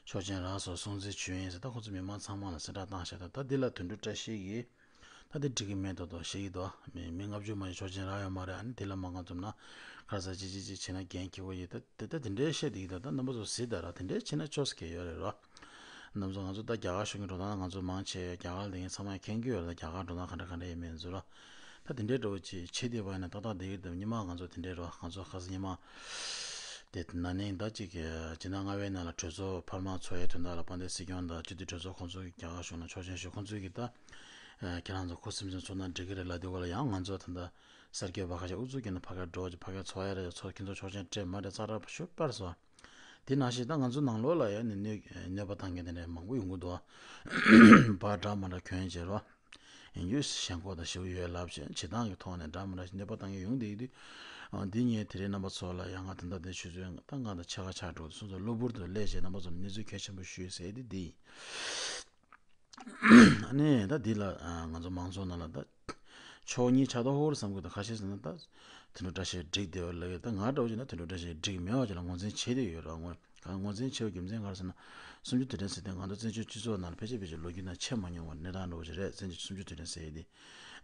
ཆོག་མཆན་རག་སོང་སྲུང་བརྩི་ཞུ་ཡིན་ཟེར། ད་ཁོང་ཚོ་མི་མང་ཚང་མ་ལ་གསལ་བསྒྲགས་བཏང་བཞག་ད་ད་འདི་ལ་དོན་གྲུབ་བཀྲ་ཤིས་ཀྱིས་ད་འདི་འགྲིག་གི་མེད་མདོག་མདོག་བཤད་ཀྱི་འདུག་མི་མི་ལྔ་བཅུ་མ་ཞིག་ཆོག་མཆན་རག་ཡོད་མ་རེད། ཨ་ནི་འདི་ལ་མ་གང་འཛོམས་ན་ག་རེ་ཟེར་ཅིག་ཅིག་ཅིག་བྱས་ན་འགན་འཁྱེར་དགོས་ཡིན། ད་དེ་ད་དེ་འདྲའི་བཤད་བསྡད་ཀྱི་འདུག་ད་རྣམ་པ་ཚོ་གཟིགས་དང་ར་དེ་འདྲའི་བྱས་ན་ཆོག་ས་གང་ཡོད་རེད་རོ། རྣམ་ཚོ་ང་ཚོ་ད་རྒྱ་གར་གཞུང་གི་འགྲོ་སྟངས་ང་ཚོ་མང་ཆེ་རྒྱ་གར་ལ་ཡིན་ཚང་མས་མཁྱེན་གྱི་ཡོད་རེད། ད་རྒྱ་གར་འགྲོ་སྟངས་ག་འདྲ་ག་འདྲ་ཡིན་མིན་ཚོ་ར། ད་དེ་འདྲའི་འགྲོ་བ་ཅིག་བྱེད་བསྡད་པ་ཡིན་ན་ཏག་ཏག་བསྡད་ཀྱི་འདུག་ཉི་མ་ང་ཚོ་དེ་འདྲའི་རོ། ང་ཚོ་ཁ་སང་ཉི་མ་དེ་ན་ནིང་ད་ཅིག་སྤྱི་ཟླ་ལྔ་པའི་ནང་ལ་གྲོས་ཚོགས་འཕར་མ་ཚོགས་ཡའི་དོན་དག་ལ་དཔལ་ལྡན་སྲིད་སྐྱོང་དང་སྤྱི་འཐུས་གྲོས་ཚོགས་ཁོང་ཚོ་གིས་རྒྱ་གར་གཞུང་ལ་ཆོག་མཆན་ཞུ། ཁོང་ཚོ་གིས་ད་ཁྱེད་རང་ཚོ་ཁུ་སིམ་སིམ་ཚོགས་ན་འགྲིག་གི་རེད་ལབ་དུས་ག་ལ་ཡང་ང་ཚོ་ད་ལྟ་གསར་འགོད་པ་ཁ་ཤས་ཨུ་ཚུགས་ཀྱི་ནང་ཕ་གིར་འགྲོ་ཅིག་ཕ་གིར་ཚོགས་ཡ་རེད། ཚོགས་ཁྱེད་ཚོ་ཆོག་མཆན་སྤྲད་མ་སྤྲད་ཙག་ར་ཞུ་པར་སོང་། དེ་ནང་བཞིན་ད་ང་ཚོ་ནང་ལོགས་ལ་ཡང་ནི་གནོད་གནོད་པ་བཏང་མཁན་དེ་འདྲ་མང་པོ་ཡོང་གི་འདུག་པར་འདྲ་མི་འདྲ་གྱོན་བྱས་རོ། ཡིན་རྒྱུ་ཞེན་ཁོག་དང་ཞེ་པོ་ཡོད་ལབ་བྱས་བྱེད་སྟངས་ཀྱི་ཐོག་ནས་འདྲ་མི་འདྲ་ཞིག་གནོད་པ་བཏང་མཁན་ཡོང་བསྡད་ཀྱི་འདུག་འདི་ངས་དེ་རིང་རྣམ་པ་ཚོ་ལ་ཡང་ང་ད་ལྟ་དེ་ཆུ་ཚོད་ད་ང་དང་ཕྱེད་ཀ་ཆགས་འགྲོ་སོང་ཙང་གློ་བུར་དུ་སླེབས་བྱས་རྣམ་པ་ཚོ་ལ་གནས་ཚུལ་གལ་ཆེན་པོ་ཞུས་ཟེར་དེ་འདི་ཡིན། ཨ་ནི་ད་འདི་ལ་ང་ཚོ་མང་ཚོགས་ནང་ལ་ད་ ཕྱོགས་གཉིས་ཆགས་ཏོ་ཧོར་བསམ་གི་འདུག་ཁ་ཤས་ཟེར་ན་ད་དེ་འདྲ་འདྲ་ཞིག་འགྲིག་བསྡད་པ་ལ་ཡོད། ད་ང་འདྲ་བོ་བྱས་ན་དེ་འདྲ་འདྲ་ཞིག་འགྲིག་མེད་པ་ཅིག་ལ་ངོས་འཛིན་བྱེད་བསྡད་ཡོད་ར། ངོས་ངོས་འཛིན་བྱེད་པའི་རྒྱུ་མཚན་ག་རེ་ཟེར་ན། སུམ་ཅུ་དུས་དྲན་ཟེར་དེ་ང་ཚོ་བཙན་བྱོལ་སྤྱི་ཚོགས་ནང་ལ་ཕལ་ཆེར་ཕལ་ཆེར་ལོ་རྒྱུས་ནང་མཆེད་མ་མྱོང་བ་གནས་སྟངས་འདྲ་བོ་ཞིག་རེད། བཙན་བྱོལ་སུམ་ཅུ་དུས་དྲན་ཟེར་ཡས་དེ་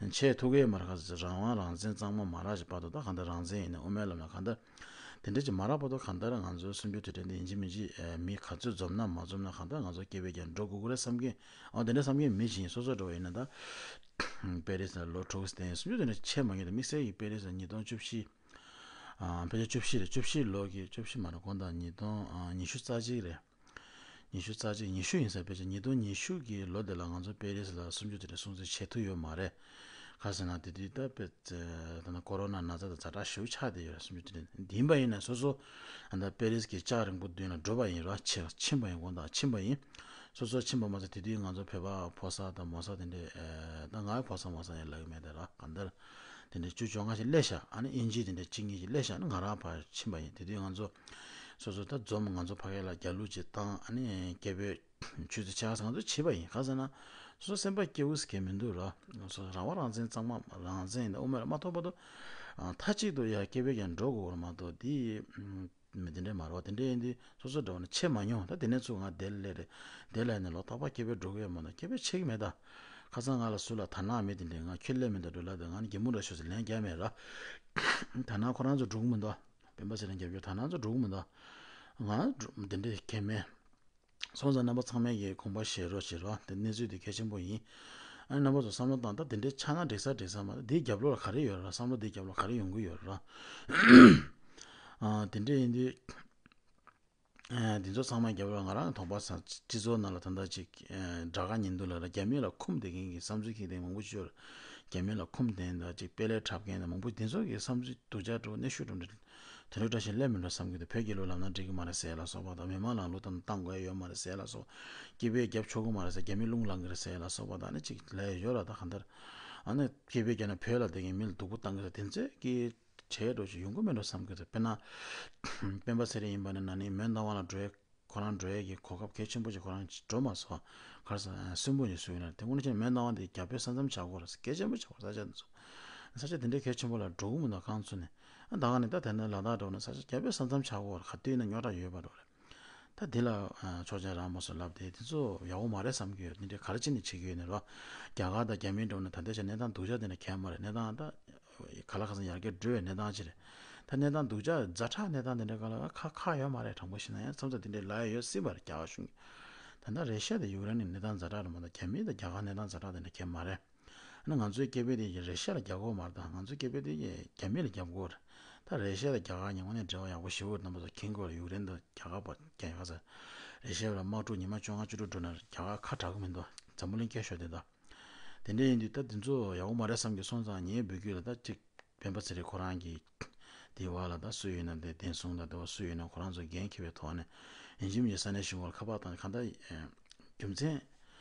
མཆེད་ཐུབ་ཀྱི་མ་རེད། ག་ཟེར་རང་དབང་རང་བཙན་གཙང་མ་མ་རག་ཞིག་བར་དུ་ད་གང་ལྟར་རང་བཙན་ཡིན་ན་དབུ་མའི་ལམ་ལ་གང་ལྟར་དེ་འདྲ་ཅིག་མ་རག་བར་དུ་གང་ལྟར་ང་ཚོའི་སུམ་ཅུ་དུས་དྲན་འདི་ཡིན་གཅིག་མིན་གཅིག་ཨ་མི་ག་ཚོད་འཛོམས་ན་མ་འཛོམས་ན་གང་ལྟར་ང་ཚོ་སྐད་འབོད་རྒྱག་འགྲོ་དགོས་ཀྱི་རེད་བསམ་གྱི། ཨ་དེ་འདྲ་བསམ་གྱི་མི་ཅིག་ཡིན། སོ་སོ་འདྲ་བོ་ཡིན་ན་ད་པེ་རི་སི་ལ་ལོ་དྲུག་ཙམ་བསྡད་ཡིན། སུམ་ཅུ་དུས་དྲན་ཆད་མ་ཡིན་ད་དམིགས་བསལ་གྱི་པེ་རི་སི་ལ་ཉིས་སྟོང་བཅུ་བཞི། ཨ་ཕལ་ཆེར་བཅུ་བཞི་རེད། བཅུ་བཞི་ལོ་གི་བཅུ་བཞི་མ་རེད། དགོངས་དག་ཉིས་སྟོང་ཨ་ཉི་ཤུ་རྩ་གཅིག་རེད། ཉི་ཤུ་རྩ་གཅིག་ཉི་ཤུ་ཡིན་ས། ཕལ་ཆེར་ཉིས་སྟོང་ཉི་ཤུ་གི་ལོ་དེ་ལ་ང་ཚོ་པེ་རི་སི་ལ་སུམ་ཅུ་དུས་དྲན་སྲུང་བརྩི་བྱེད་ཐུབ་ཡོད་མ་རེད། ག་ཟེར་ན་དེ་དུས་ད་པེ་ད་ན་ཀོ་རོ་ན་ན་ཚ་དང་ཛ་དྲག་ཞེ་པོ་ཆགས་བསྡད་ཡོད་རེད། སུམ་ཅུ་དུས་དྲན་འདི་ཡིན་པ་ཡིན་ན་སོ་སོ་ད་པེ་རི་སི་གི་ལྕགས་རིང་པོ་མདུན་ལ་འགྲོ་བ་ཡིན་ར། ཕྱིན་ཕྱིན་པ་ཡིན། དགོངས་དག་ཕྱིན་པ་ཡིན། སོ་སོ་ཕྱིན་པ་མ་ཟད་དེ་དུས་ང་ཚོ་བོད་པ་ཕོ་གསར་དང་མོ་གསར་དེ་འདྲས་ད་ང་ཕོ་གསར་མོ་གསར་ཡང་ལབ་ཀྱི་མེད་དེ་ར། གང་ལྟར་དེ་འདྲས་བཅུ་བཅོ་ལྔ་ཞིག་སླེབས་ཤག་ཨ་ནི་དབྱིན་ཇི་དེ་འདྲས་གཅིག་གཉིས་ཞིག་སླེབས་ཤག་ཨ་ནི་ང་རང་ཕར་ཕྱིན་པ་ཡིན། དེ་དུས་ང་ཚོ་སོ་སོ་ད་འཛོམས། ང་ཚོ་ཕ་གི་ལ་རྒྱ་གླུ་ཅིག་བཏང་། ཨ་ནི་སྐད་འབོད་ཆུ་ཚོད་ཕྱེད་ཀ་ཙམ་ང་ཚོ་བྱས་པ་ཡིན། ག་ཟེར་ན་སོ་སོ་སེམས་པ་སྐྱིད་པོ་ཟེར་མཁན་མི་འདུག་ར། སོ་སོ་རང་དབང་རང་བཙན་གཙང་མ་རང་བཙན་ཡིན་ད་དབུ་མའི་ལམ་མ་ཐོབ་བར་དུ་མཐའ་གཅིག་ཏུ་ཡར་སྐད་འབོད་རྒྱག་འགྲོ་དགོས་པ་མ་གཏོགས་དེ་མི་དེ་འདྲས་མ་རེད་པ། དེ་འདྲས་ཡིན་དུས་སོ་སོ་འདྲ་བོ་ནི་བྱེད་མ་མྱོང་། ད་དེ་ནས་ཚུར་ང་དེར་སླེབས་རེད། དེ་ལ་ནས་ལོ་རྟག་པར་སྐད་འབོད་འགྲོ་གི་ཡོད་མ་གཏོགས་སྐད་འབོད་བྱེད་ཀྱི་མེད་ད། ཁ་སང་ང་ལ་ཟུར་ལ་དར་ནག་མི་དེ་འདྲས་ང་ཁྱོད་སླེབས་མི་འདུག་འགྲོ་ལབ་དུས་ང་ནི་གད་མོ་འདྲ་ཤོར་ཟེར་ལན་རྒྱག་མེད་ར། དར་ནག་ཁོ་རང་ཚོ་འགྲོ་གི་མི་འདུག་སྤེན་པ་ཚེ་རིང་རྒྱབ་སྐྱོར་དར་ནག་ཚོ་འགྲོ་གི་མི་འདུག་ང་འགྲོ་དེ་འདྲས་གལ་མེད། སོང་ཙང་རྣམ་པ་ཚང་མས་ཀྱི་དགོངས་པ་བཞེས་རོགས་བྱེད་རོགས། དེ་གནས་ཚུལ་དེ་གལ་ཆེན་པོ་ཡིན། ཨ་ནི་རྣམ་པ་ཚོ་བསམ་བློ་བཏང་། ད་དེ་འདྲའི་ཆགས་ན་འགྲིག་ས་འགྲིག་ས་མ་རེད། དེའི་རྒྱབ་ལོགས་ལ་ག་རེ་ཡོད་ར། བསམ་བློ་དེའི་རྒྱབ་ལོགས་ག་རེ་ཡོང་གི་ཡོད་ར། ཨ་དེ་འདྲ་ཡིན་དུས་ཨ་དེ་ཚོ་ཚང་མའི་རྒྱབ་ལོགས་ང་རང་གི་མཐོང་པ་སང་སྤྱི་ཚོགས་ནང་ལ་ད་ལྟ་ཅིག་ཨ་དགྲ་དགའ་ཉིན་དུ་ལ་ར་རྒྱ་མི་ལ་འཁུམས་བསྡད་མཁན་གྱི་བསམ་ཚུལ་འཁྱེར་མཁན་མང་པོ་ཅིག་ཡོད་ར། རྒྱ་མི་ལ་འཁུམས་བསྡད་མཁན་དང་ཅིག་དཔེ་ལས་འཁྲབ་མཁན་དང་མང་པོ་དེ་ཚོ་གི་བསམ་ཚུལ་སྡུག་ཅག་འདྲ་བོ་གནོན་ཤུགས་འདྲ་བོ་འདྲ། དེ་འདྲ་འདྲ་ཞིག་སླེབས་མི་འགྲོ་བསམ་གྱི་འདུག་བོད་ཀྱི་ལུགས་ལབ་ན་འགྲིག་གི་མ་རེད་ཟེར་ལ་སོགས་པ་དང་། མི་མང་ལ་ལུགས་ལྟར་བཏང་དགོས་ཡ་ཡོད་མ་རེད་ཟེར་ལ་སོགས། སྐད་འབོད་རྒྱབ་ཆོག་གི་མ་རེད་ཟེར། རྒྱ་མི་རླུང་ལངས་གི་རེད་ཟེར་ལ་སོགས་པ་དང་ནི་ཅིག་ལས་ཡོད་ལ། ད་གང་ལྟར་ཨ་ནི་སྐད་འབོད་རྒྱབ་ན་བོད་ལ་བསྡད་མཁན་མི་ལ་སྡུག་པོ་བཏང་གི་རེད། དེ་ཚོ་གི་བྱས་འགྲོ་ཞིག་ཡོང་གི་མེད་འགྲོ་བསམ་གྱི་འདུག་དཔེར་ན་སྤེན་པ་ཚེ་རིང་ཡིན་པ་ནི་ན་ནིང་མོན་རྟ་དབང་ལ་འགྲོ་ཡ། ཁོ་རང་འགྲོ་ཡས་ཀྱི་གོ་སྐབས་གལ་ཆེན་པོ་ཅིག་ཁོ་རང་འགྲོ་མ་སོང་། ག་རེ་ཟེར་ན་གསོན་པོ་ཡིན་སུ་ཡིན་ན། དེ་དངོས་གནས་བྱས་ན་མོན་རྟ་དབང་དེ་རྒྱ་བོད་ས་མཚམས་ཆགས་ཀྱི་ཡོད་རེད་ཟེར། གལ་ཆེན་པོ་ཆགས་པ་རེད། ས་ཆ་དེ་ཚོ་ས་ཆ་དེ་འདྲའི་གལ་ཆེན་པོ་ལ་འགྲོ་གི་མི་འདུག་གང་ཚུགས་ནས། ཨ་ད་ག་ནས་ད་དེ་ན་ལ་དྭགས་འགྲོ་ན་ས་ཆ་རྒྱ་བོད་ས་མཚམས་ཆགས་ཀྱི་ཡོད་རེད། ག་དུས་ཡིན་ན་རྙོག་དྲ་ཡོད་པ་འགྲོ་རེད། ད་དེ་ལ་ཨ་ཆོག་མཆན་རག་མ་སོང་ལབ་དེ་དེ་ཚོ་ཡག་པོ་མ་རེད་བསམ་གྱི་ཡོད། དེ་འདྲའི་ག་རེ་བྱས་ནས་བྱེད་ཀྱི་ཡོད་ནས་རོ། རྒྱ་གར་དང་རྒྱ་མི་འགྲོ་ན་ད་ལྟའི་ཆ་གནས་སྟངས་སྡུག་ཅག་དེ་འདྲ་གང་ཡང་མ་རེད། གནས་སྟངས་ད། ག་ལ་ག་ས་ཡར་རྒྱས་འགྲོ་བའི་གནས་སྟངས་ཅིག་རེད། ད་གནས་སྟངས་སྡུག་ཅག་ཛ་དྲག་གནས་སྟངས་དེ་འདྲ་ག་ལ་ཁ་ཁག་ཡོད་མ་རེད། དྲང་པོ་བཤད་ན་ཡང་མཚམས་མཚམས་དེ་འདྲའི་ལ་ཡ་ཡོད་སྲིད་པ་རེད། རྒྱ་གར་གཞུང་གི། ད་ལྟ་རེ་ཤ་དང་ཡུཀ་རེན་གྱི་གནས་སྟངས་ཛ་དྲག་རེད་མ་གཏོགས་རྒྱ་མི་དང་རྒྱ་གར་གནས་སྟངས་ཛ་དྲག་དེ་འདྲ་གང་ཡང་མ་རེད། ཨ་ནི་ང་ཚོའི་སྐད་འབོད་དེ་རེ་ཤ་ལ་རྒྱག་དགོས་མ་རེད། ད་ང་ཚོའི་སྐད་འབོད་དེ་རྒྱ་མི་ལ་རྒྱབ་དགོས་རེད། ད་རེ་ཤ་དང་རྒྱ་གར་གཉིས་དངོས་གནས་འབྲེལ་བ་ཡག་པོ་ཞེ་པོ་རྣམ་པ་ཚོ་མཁྱེན་དགོས་རེད། ཡུཀ་རེན་དང་རྒྱ་གར་བར་རྒྱ་གར་ཟེར། རེ་ཤ་ལ་དམག་འཁྲུག་ཉི་མ་བཅོ་ལྔ་བཅུ་དྲུག་འགྲོ་ན་རྒྱ་གར་ཁ་གྲག་གི་མི་འདུག་འཛམ་བུ་གླིང་སྐད་ཤོར་དེ་འདྲ། དེ་འདྲ་ཡིན་དུས་ད་དེ་ཚོ་ཡག་པོ་མ་རེད་བསམ་གྱི་སོང་ཙང་ངའི་འབོད་སྐུལ་ལ་ད་ཅིག་སྤེན་པ་ཚེ་རིང་ཁོ་རང་གི་དེའི་བར་ལ་ད་སུ་ཡོད་ན་དེ་བདེན་སྲུང་དང་དེ་བ་སུ་ཡོད་ན་ཁོ་རང་ཚོ་འགན་འཁྱེར་བའི་ཐོག་ནས་ཡིན་གཅིག་མིན་གཅིག་ས་གནས་གཞུང་བར་ཁ་པར་བཏང་། གང་ལྟར་རྒྱུ་མཚན་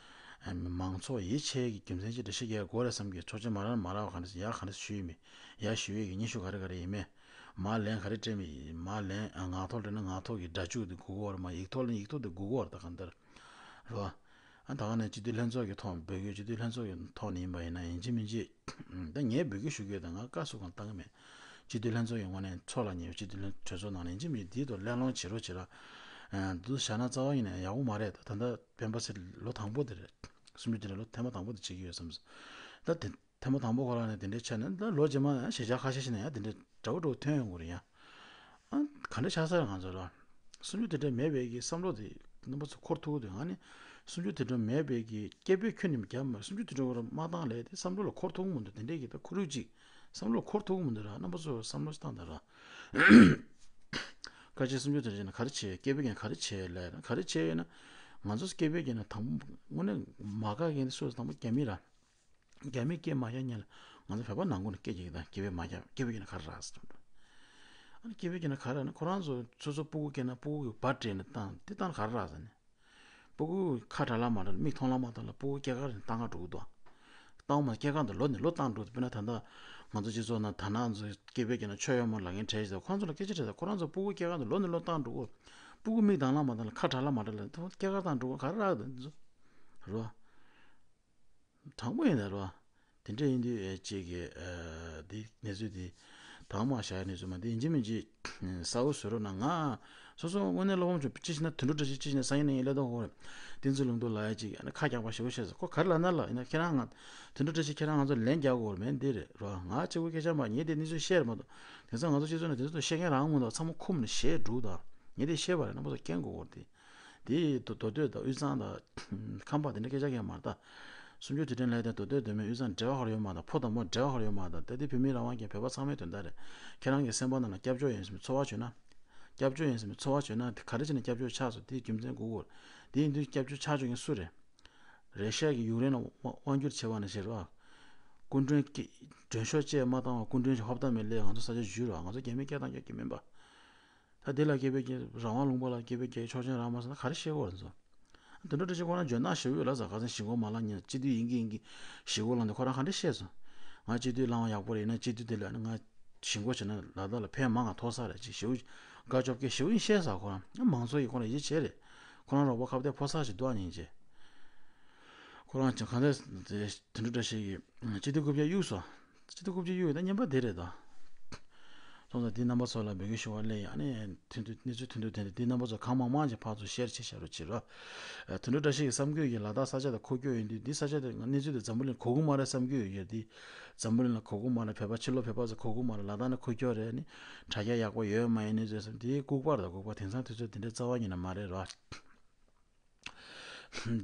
མང་ཚོགས་ཡིད་ཆེས་ཀྱི་རྒྱུ་མཚན་ཅིག་འགྲེལ་བཤད་རྒྱག་དགོས་རེད་བསམ་གྱི། ཆོག་མཆན་མ་རག་མ་རག་ག་འདྲ་ཡག་ག་འདྲ་ཞུས་ཡིན་མིན། ཡག་ཞུ་ཡས་ཀྱི་སྙན་ཞུ་ག་རེ་ག་རེ་ཡིན་མིན། མར་ལན་ག་རེ་སྤྲད་མིན། མར་ལན་ངག་ཐོག་སྤྲད་ན་ངག་ཐོག་གི་སྒྲ་འཇུག་དེ་དགོས་ཀྱི་ཡོད་རེད་མ། ཡིག་ཐོག་ལ་ཡིག་ཐོག་དེ་དགོས་ཀྱི་ཡོད་རེད། ད་གང་ལྟར་རེད་བ། ཨ་ད་ག་ནས་སྤྱི་འཐུས་ལྷན་ཚོགས་ཀྱི་ཐོག་འབོད་སྐུལ་སྤྱི་འཐུས་ལྷན་ཚོགས་ཀྱི་ཐོག་ནས་ཡིན་པ་ཡིན་ན་ཡིན་གཅིག་མིན་གཅིག་ད་ངས་འབོད་སྐུལ་ཞུ་གི་ཡོད། ད་ང་བཀའ་ཟུར་གང་བཏང་གི་མེད། སྤྱི་འཐུས་ལྷན་ཚོགས་ཀྱི་ངོས་ནས་ཕྱོགས་ལ་ཉེ་བའི་སྤྱི་འཐུས་ལྷན་གྲོས་ཚོགས་ནང་ནས་ཡིན་གཅིག་མིན་གཅིག་འདིའི་ཐོག་གླེང་སློང་བྱེད་རོགས་བྱེད་ར། འདུག་བཞག་ན་རྩ་བ་ཉིད་ནས་ཡག་པོ་མ་རེད། ད་ད་ལྟ་སྤེན་པ་ཚེ་རིང་ལོ་དང་པོ་དེ་རེད། སུམ་ཅུ་དེ་རེད། ལོ་ཐེངས་མ་དང་པོ་དེ་བྱེད་ཀྱི་ཡོད་བསམ་སོང་། ད་དེ་ཐེངས་མ་དང་པོ་ཁོ་རང་ནས་དེ་འདྲའི་ཆ་ནས་ད་ལོ་རྗེས་མ་ཡང་གཞིས་ཆགས་ཁ་ཤས་ཤིག་ནས་ཡང་དེ་འདྲའི་འདྲ་བོ་འདྲ་བོ་ཐོན་ཡོང་གི་རེད་ཡ། ཨ་ག་འདྲ་ཆགས་ས་རེད་ང་ཚོ་ལ། སུམ་ཅུ་དེ་འདྲ་མེད་པའི་གི་བསམ་བློ་དེ་རྣམ་པ་ཚོ་འཁོར་ཐུབ་ཀྱི་འདུག་ང་ནི་སུམ་ཅུ་དེ་འདྲ་མེད་པའི་གི་སྐད་འབོད་ཁྱོན་ནས་རྒྱབ་མ། སུམ་ཅུ་དེ་འདྲ་བོ་ར་མ་བཏང་ལས་དེ་བསམ་བློ་ལ་འཁོར་ཐུབ་ཀྱི་མི་འདུག་དེ་འདྲའི་གི་ད་ཁོར་ཡུག་ཅིག་བསམ་བློ་ལ་འཁོར་ཐུབ་ཀྱི་མི་འདུག་ར། རྣམ་པ་ཚོ་བསམ་བློ་ཞིག་བཏང་དང་ར། ཁ་ཆེ་སུམ་ཅུ་དེ་འདྲ་བྱས་ན་ག་རེ་བྱས། སྐད་འབོད་མཁན་ག་རེ་བྱས་ལས་ན་ག་རེ་བྱས་ཡོད་ན། ང་ཚོ་སྐད་འབོད་མཁན་ན་དང་པོ་དངོས་གནས་མ་དགའ་མཁན་དེ་སུ་དང་པོ་རྒྱ་མི་ར། རྒྱ་མི་སྐད་མ་རྒྱག་མཁན་ལ་ང་ཚོ་བོད་པ་ནང་ཁུལ་ནས་སྐད་རྒྱག་གི་དང་། སྐད་འབོད་མ་རྒྱག་སྐད་འབོད་མཁན་ན་ག་རེ་རག་ཟེར་དང་། ཨ་ནི་སྐད་འབོད་མཁན་ན་ག་རེ་རག་ན་ཁོ་རང་ཚོ་སོ་སོ་སྤུ་གུ་སྐྱེས་ན་སྤུ་གུ་གི་བར་སྤྲད་ནས་བཏང་། དེ་བཏང་ན་ག་རེ་རག་ཟེར་ནས། སྤུ་གུ་ཁ་གྲག་ལ་མ་གྲགས་ལ་མིག་མཐོང་ལ་མ་མཐོང་ལ་སྤུ་གུ་སྐྱེས་སྐར་རིང་བཏང་ག་འགྲོ་གི་འདུག་བཏང་མ་སྐྱེས་སྐར་འདི་ལོ་ནས་ལོ་བཏང་འགྲོ་གི་འདུག་དཔེར་ན་ད་ལྟ་ང་ཚོ་སྤྱི་ཚོགས་ནང་དར་ནག་ཚོ་སྐད་འབོད་རྒྱག་ན་ཆོ་ཡོད་མ་ལབ་མཁན་གྲས་ཤིག་ཁོ་རང་ཚོ་ལ་སྐད་ཆ་དྲིས་ད། ཁོ་རང་ཚོ་སྤུ་གུ་སྐྱེས་སྐར་འདི་ལོ་ནས་ལོ་བཏང་འགྲོ་གི། སྤུ་གུ་མིག་མཐོང་ལ་མ་མཐོང་ལ་ཁ་གྲག་ལ་མ་གྲགས་ལ་སྐྱེས་སྐར་བཏང་འགྲོ་གི། ག་རེ་རག་གི་འདུག་འདི་ཚོ་རེད་བ། དྲང་པོ་ཡིན་ད་རེད་བ། དེ་འདྲ་ཡིན་དུས་ཨེ་ཅིག་གི་ཨ་འདི་གནས་ཚུལ་འདི་དང་མ་བཞག་གནས་ཚུལ་མ་འདི་ཡིན་གཅིག་མིན་གཅིག་གསལ་བོ་བཟོ་རོགས་གནང་། ང་སོ་སོ་དངོས་གནས་བློ་ཕམ་བྱུང་། ཅི་ཞིག་ན་དུད་འགྲོ་འདྲ་ཞིག་ཅི་ཞིག་ན་སང་ཉིན་ནས་ཡིན་ལས་དོན་ཧོར་བསྟན་འཛིན་ལུང་རྟོགས་ལ་ཡ་ཅིག་ཨ་ནི་ཁ་རྒྱག་པ་ཞེ་པོ་བཤད་སོང་། ཁོ་ག་རེ་ལབ་ན་ལབ་ཡིན་ན་ཁྱེད་རང་ང་དུད་འགྲོ་འདྲ་ཞིག་ཁྱེད་རང་ང་ཚོ་ལན་རྒྱག་དགོས་རེད་མེད་འདི་རེད་རོ། ང་གཅིག་པུ་སྐད་ཆ་མ་ངས་དེ་གནས་ཚུལ་བཤད་རེད་མ་གཏོགས་དེང་སང་ང་ཚོ་སྤྱི་ཚོགས་ནང་དེ་ཚོ་བཤད་མཁན་རང་མ་གཏོགས་ཚང་མ་ཁུམ་ནས་ཞེ་དྲུག་དང་ངས་དེ་བཤད་པ་རེད་རྣམ་པ་ཚོ་སྐྱོན་དགོས་སྐོར་དེ། དེ་མདོ་མདོ་སྟོད་དང་དབུས་གཙང་དང་ཁམས་པ་དེ་འདྲ་སྐད་ཆ་གང་མ་རེད་ད། སུམ་ཅུ་དུས་དྲན་ལས་དང་མདོ་སྟོད་མདོ་སྨད་དབུས་གཙང་འབྲེལ་བ་ཧོར་ཡོད་མ་རེད་ད། ཕོ་དང་མོ་འབྲེལ་བ་ཧོར་ཡོད་མ་རེད་ད། དེ་བོད་མི་རང་དབང་གི་བོད་པ་ཚང་མའི་དོན་དག་རེད། ཁྱེད་རང་གི་སེམས་པ་ནང་ལ་སྐྱབས་བཅོལ་ཡིན་ཟེར་ཚོར་བ་བྱུང་ན། སྐྱབས་བཅོལ་ཡིན་ཟེར་ཚོར་བ་བྱུང་ན་དེ་ག་རེ་བྱས་ནས་སྐྱབས་བཅོལ་ཆགས་སོང་དེ་རྒྱུ་མཚན་དགོས་གོ། དེ་ཡིན་དུས་སྐྱབས་བཅོལ་ཆགས་བཅུག་མཁན་སུ་རེད། རེ་ཤ་གི་ཡུཀ་རེན་ལ་དབང་དབང་བསྒྱུར་བྱས་པ་ནང་བཞིན་རེད་བ། སྐུ་མགྲོན་གྱི་མགྲོན་ཤོག་བཅས་མ་བཏང་བར་སྐུ་མགྲོན་ཞིག་ཧོབ་ཏ་མེད་ལས་ང་ཚོ་ས་ཆ་བརྒྱུད་རོགས། ང་ཚོ་རྒྱ་མི་སྐད་བཏང་རྒྱག་གི་མིན་པ། ད་དེ་ལ་སྐད་འབོད་རྒྱག་རང་དབང་ལུང་པ་ལ་སྐད་འབོད་རྒྱག་ཆོག་མཆན་རག་མ་སོང་ན་ག་རེ་བཤད་དགོས་རེད་ཚོ། དུད་འགྲོ་འདྲ་ཞིག་ཁོ་རང་འཇོན་ཐང་ཞེ་པོ་ཡོད་ལ་ཟ་ཁ་སང་ཞི་མགོ་མ་ལངས་ཉིན་སྤྱི་འཐུས་ཡིན་གི་ཡིན་གི་ཞི་མགོ་ལངས་ཏེ་ཁོ་རང་ག་འདྲ་བཤད་སོང་། ང་སྤྱི་འཐུས་ལངས་པ་ཡག་པོ་རེད་ཡིན་ན་སྤྱི་འཐུས་དེ་ལ་ནི་ང་ཞི་མགོ་བྱས་ན་ལ་དྭགས་ལ་ཕན་མང་ང་ཐོགས་ས་རེད་ཅིག་ཞེ་པོ་དགའ་སྐྱོ་སྐད་ཞེ་པོ་ཡིན་བཤད་ས་ཁོ་རང་མང་ཚོགས་ཡིན་ཁོ་རང་ཡིད་ཆེས་རེད། ཁོ་རང་རོགས་པ་ཁ་གཏད་ཕོ་གསར་ཞིག་འདུག་ཨ་ཉིན་བྱས། ཁོ་རང་ཅང་གང་འདྲ་དེ་དུད་འགྲོ་འདྲ་ཞིག་གིས་སྤྱི་འཐུས་རྐུབ་བཀྱག་གཡུགས་སོང་། སྤྱི་འཐུས་རྐུབ་བཀྱག་གཡུགས་ཡོད་ད་ཉན་པ་དེ་རེད་ད། སོང་ཙང་དེ་རྣམ་པ་ཚོ་ལ་འབོད་སྐུལ་ཞུ་བ་ལས་ཡང་ནས་ཐུན་དུ་གནས་ཚུལ་ཐུན་དུ་དེ་འདྲ་དེ་རྣམ་པ་ཚོ་གང་མང་མང་ཅིག་ཕར་ཚུར་ཤེར་བྱེད་བྱ་རོགས་བྱེད་རོགས། དུད་འགྲོ་བཀྲ་ཤིས་ཀྱི་བསམ་རྒྱུ་ཡིན་ལ་དྭགས་ས་ཆ་དེ་འཁོར་རྒྱུ་ཡིན་དུས་འདི་ས་ཆ་དེ་གནས་ཚུལ་དེ་འཛམ་བུ་གླིང་གོ་གི་མ་རེད་བསམ་རྒྱུ་ཡོད་ཡོད་དེ། འཛམ་བུ་གླིང་ལ་གོ་གི་མ་རེད་བོད་པ་ཕྱི་ལོགས་བོད་པ་ཚོ་གོ་གི་མ་རེད་ལ་དྭགས་ནས་འཁོར་རྒྱུ་རེད་ནི། དྲ་རྒྱ་ཡག་པོ་ཡོད་མ་ཡིན་ནི་ཚོས་སམ་དེའི་ལྐུགས་པ་རེད་ད་ལྐུགས་པ་དེང་སང་དུས་ཚོད་དེ་འདྲའི་རྩ་བ་ཉིད་ནས་མ་རེད་རོགས།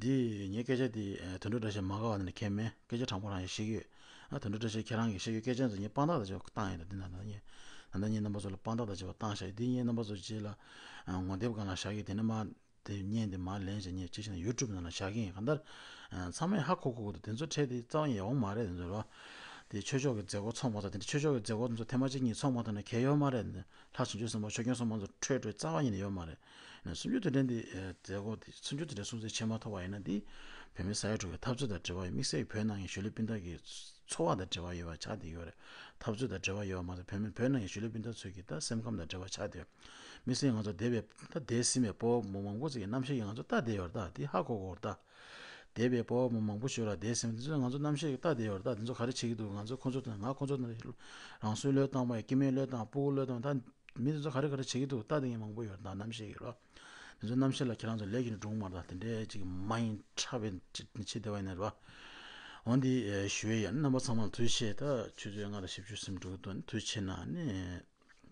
འདི་ངའི་སྐད་ཆ་འདི་དུད་འགྲོ་བཀྲ་ཤིས་མ་དགའ་བ་ནི་ཁྱད་མེད་སྐད་ཆ་དྲང་པོ་རང་ཞིག་བཤད་ཀྱི་ཡོད། ཨ་དུད་འགྲོ་བཀྲ་ཤིས་ཁྱེད་རང་གིས་བཤད་ཀྱི་སྐད་ཆ་ཚོ་ངས་དཔང་རྟགས་དང་བཅས་པ་བཏང་ཡོད་ད་འདི་ན་ད་ངས་ད་ལྟ་ངས་རྣམ་པ་ཚོ་ལ་དཔང་རྟགས་དང་བཅས་པ་བཏང་བཞག་ཡོད་འདི་ངས་རྣམ་པ་ཚོ་རྗེས་ལ་ངོ་དེབ་སྒང་ལ་བཞག་གི་དེ་ནས་མ་དེ་བརྙན་དེ་མ་ལེན་བྱས་ངས་ཅི་ཞིག་ན་ཡུ་ཊུབ་ནང་ལ་བཞག་གི་ཡིན་གང་ལྟར་ཚང་མས་ཧ་གོ་གོ་གི་འདུག་དེ་ཚོ་ཁྲལ་དེ་རྩ་བ་ཡོང་མ་རེད་འདི་ཚོ་རོ། དེ་ཆོས་ཕྱོགས་ཀྱི་མཛད་སྒོ་ཚོགས་མ་ཐུབ་དེ་འདྲ་ཆོས་ཕྱོགས་ཀྱི་མཛད་སྒོ་དེ་ཚོ་ཐེངས་མ་གཅིག་གཉིས་ཚོགས་མ་ཐུབ་ན་གལ་ཡོད་མ་རེད། ལྷ་བྱང་ཆུབ་སེམས་དཔའ་ཆོས་སྐྱོང་སྲུང་མ་ཚོ་ཁྲོས་ཁྲོས་རྩ་བ་ཉིད་ནས་ཡོད་མ་རེད། ནས་སུམ་ཅུ་དུས་དྲན་འདི་མཛད་སྒོ་དེ་སུམ་ཅུ་དུས་དྲན་སྲུང་བརྩི་བྱེད་མ་ཐུབ་པ་ཡིན་ན་འདི་བོད་མི་ས་ཡ་དྲུག་གི་འཐབ་རྩོད་དང་འབྲེལ་བ་ཡོད་དམིགས་བསལ་གྱི་བོད་ནང་གི་གཞིས་ལུས་སྤུན་ཟླ་གི་འཚོ་བ་དང་འབྲེལ་བ་ཡོད་པ་ཆགས་བསྡད་ཡོད་རེད། འཐབ་རྩོད་དང་འབྲེལ་བ་ཡོད་པ་མ་ཟད་བོད་མི་བོད་ནང་གི་གཞིས་ལུས་སྤུན་ཟླ་ཚོས་ཀྱི་ད་སེམས་ཁམས་དང་འབྲེལ་བ་ཆགས་བསྡད་ཡོད། དམིགས་བསལ་ང་ཚོ་འདས་པའི་ད་འདས་ཟིན་པའི་སྤོ་བོ་མོ་མང་པོ་ཅིག་གི་རྣམ་ཤེས་ཀྱིས་ང་ཚོ་ལྟ་བསྡད་ཡོད་རེད་ད་འདི་ཧ་གོ་གོ་རེད་ད། འདས་པའི་སྤོ་བོ་མོ་མང་པོ་ཞིག་ལ་འདས་ཟིན་དེ་ཚོས་ང་ཚོ་རྣམ་ཤེས་ཀྱིས་ལྟ་བསྡད་ཡོད་རེད་ད། དེ་ཚོ་ག་རེ་བྱེད་ཀྱི་འདུག་ང་ཚོ་ཁོ་ཚོ་དང་ང་ཁོ་ཚོ་དང་རང་སྲོག་བློས་བཏང་བ་ཡ་སྐྱེ་དམན་བློས་བཏང་སྤུ་གུ་བློས་བཏང་ད། མི་དེ་ཚོ་ག་རེ་ག་རེ་བྱེད་ཀྱི་འདུག་ལྟ་དེ་ངས་མང་པོ་ཡོད་ད་རྣམ་ཤེས་ཀྱི་རོ། དེ་ཚོའི་རྣམ་ཤེས་ལ་ཁྱེད་རང་ཚོ་ལས་ཀྱི་ནི་སྒྲུང་མ་རེད་ད་དེ་འདྲའི་ཅིག་མ་ཡིན་ཁྲ་བའི་ནི་ཆེ་བསྡད་པ་ཡིན་ན་རོ། འོན་ཏེ་ཞུ་ཡས་ཡིན་རྣམ་པ་ཚང་མ་ལ་ཐུགས་རྗེ་ཆེ་ད་ཆུ་ཚོད་ལྔ་དང་བཞི་བཅུ་ཟིན་འགྲོ་གི་འདུག་ནི་ཐུགས་རྗེ་ཆེ་ན་ནི།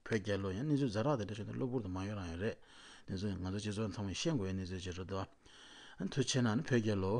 བོད་རྒྱལ་ལོ་ཡང་གནས་ཚུལ་ཛ་དྲག་དེ་འདྲ་བྱུང་ན་གློ་བུར་དུ་མ་ཡོང་རང་ཡོད་རེད། དེ་ཚོ་ང་ཚོ་སྤྱི་ཚོགས་ཚང་མས་ཤེས་དགོས་ཡས་གནས་ཚུལ་ཅིག་རེད་དོ། ཐུགས་རྗེ་ཆེ་ན་ནི་བོད་རྒྱལ་ལོ།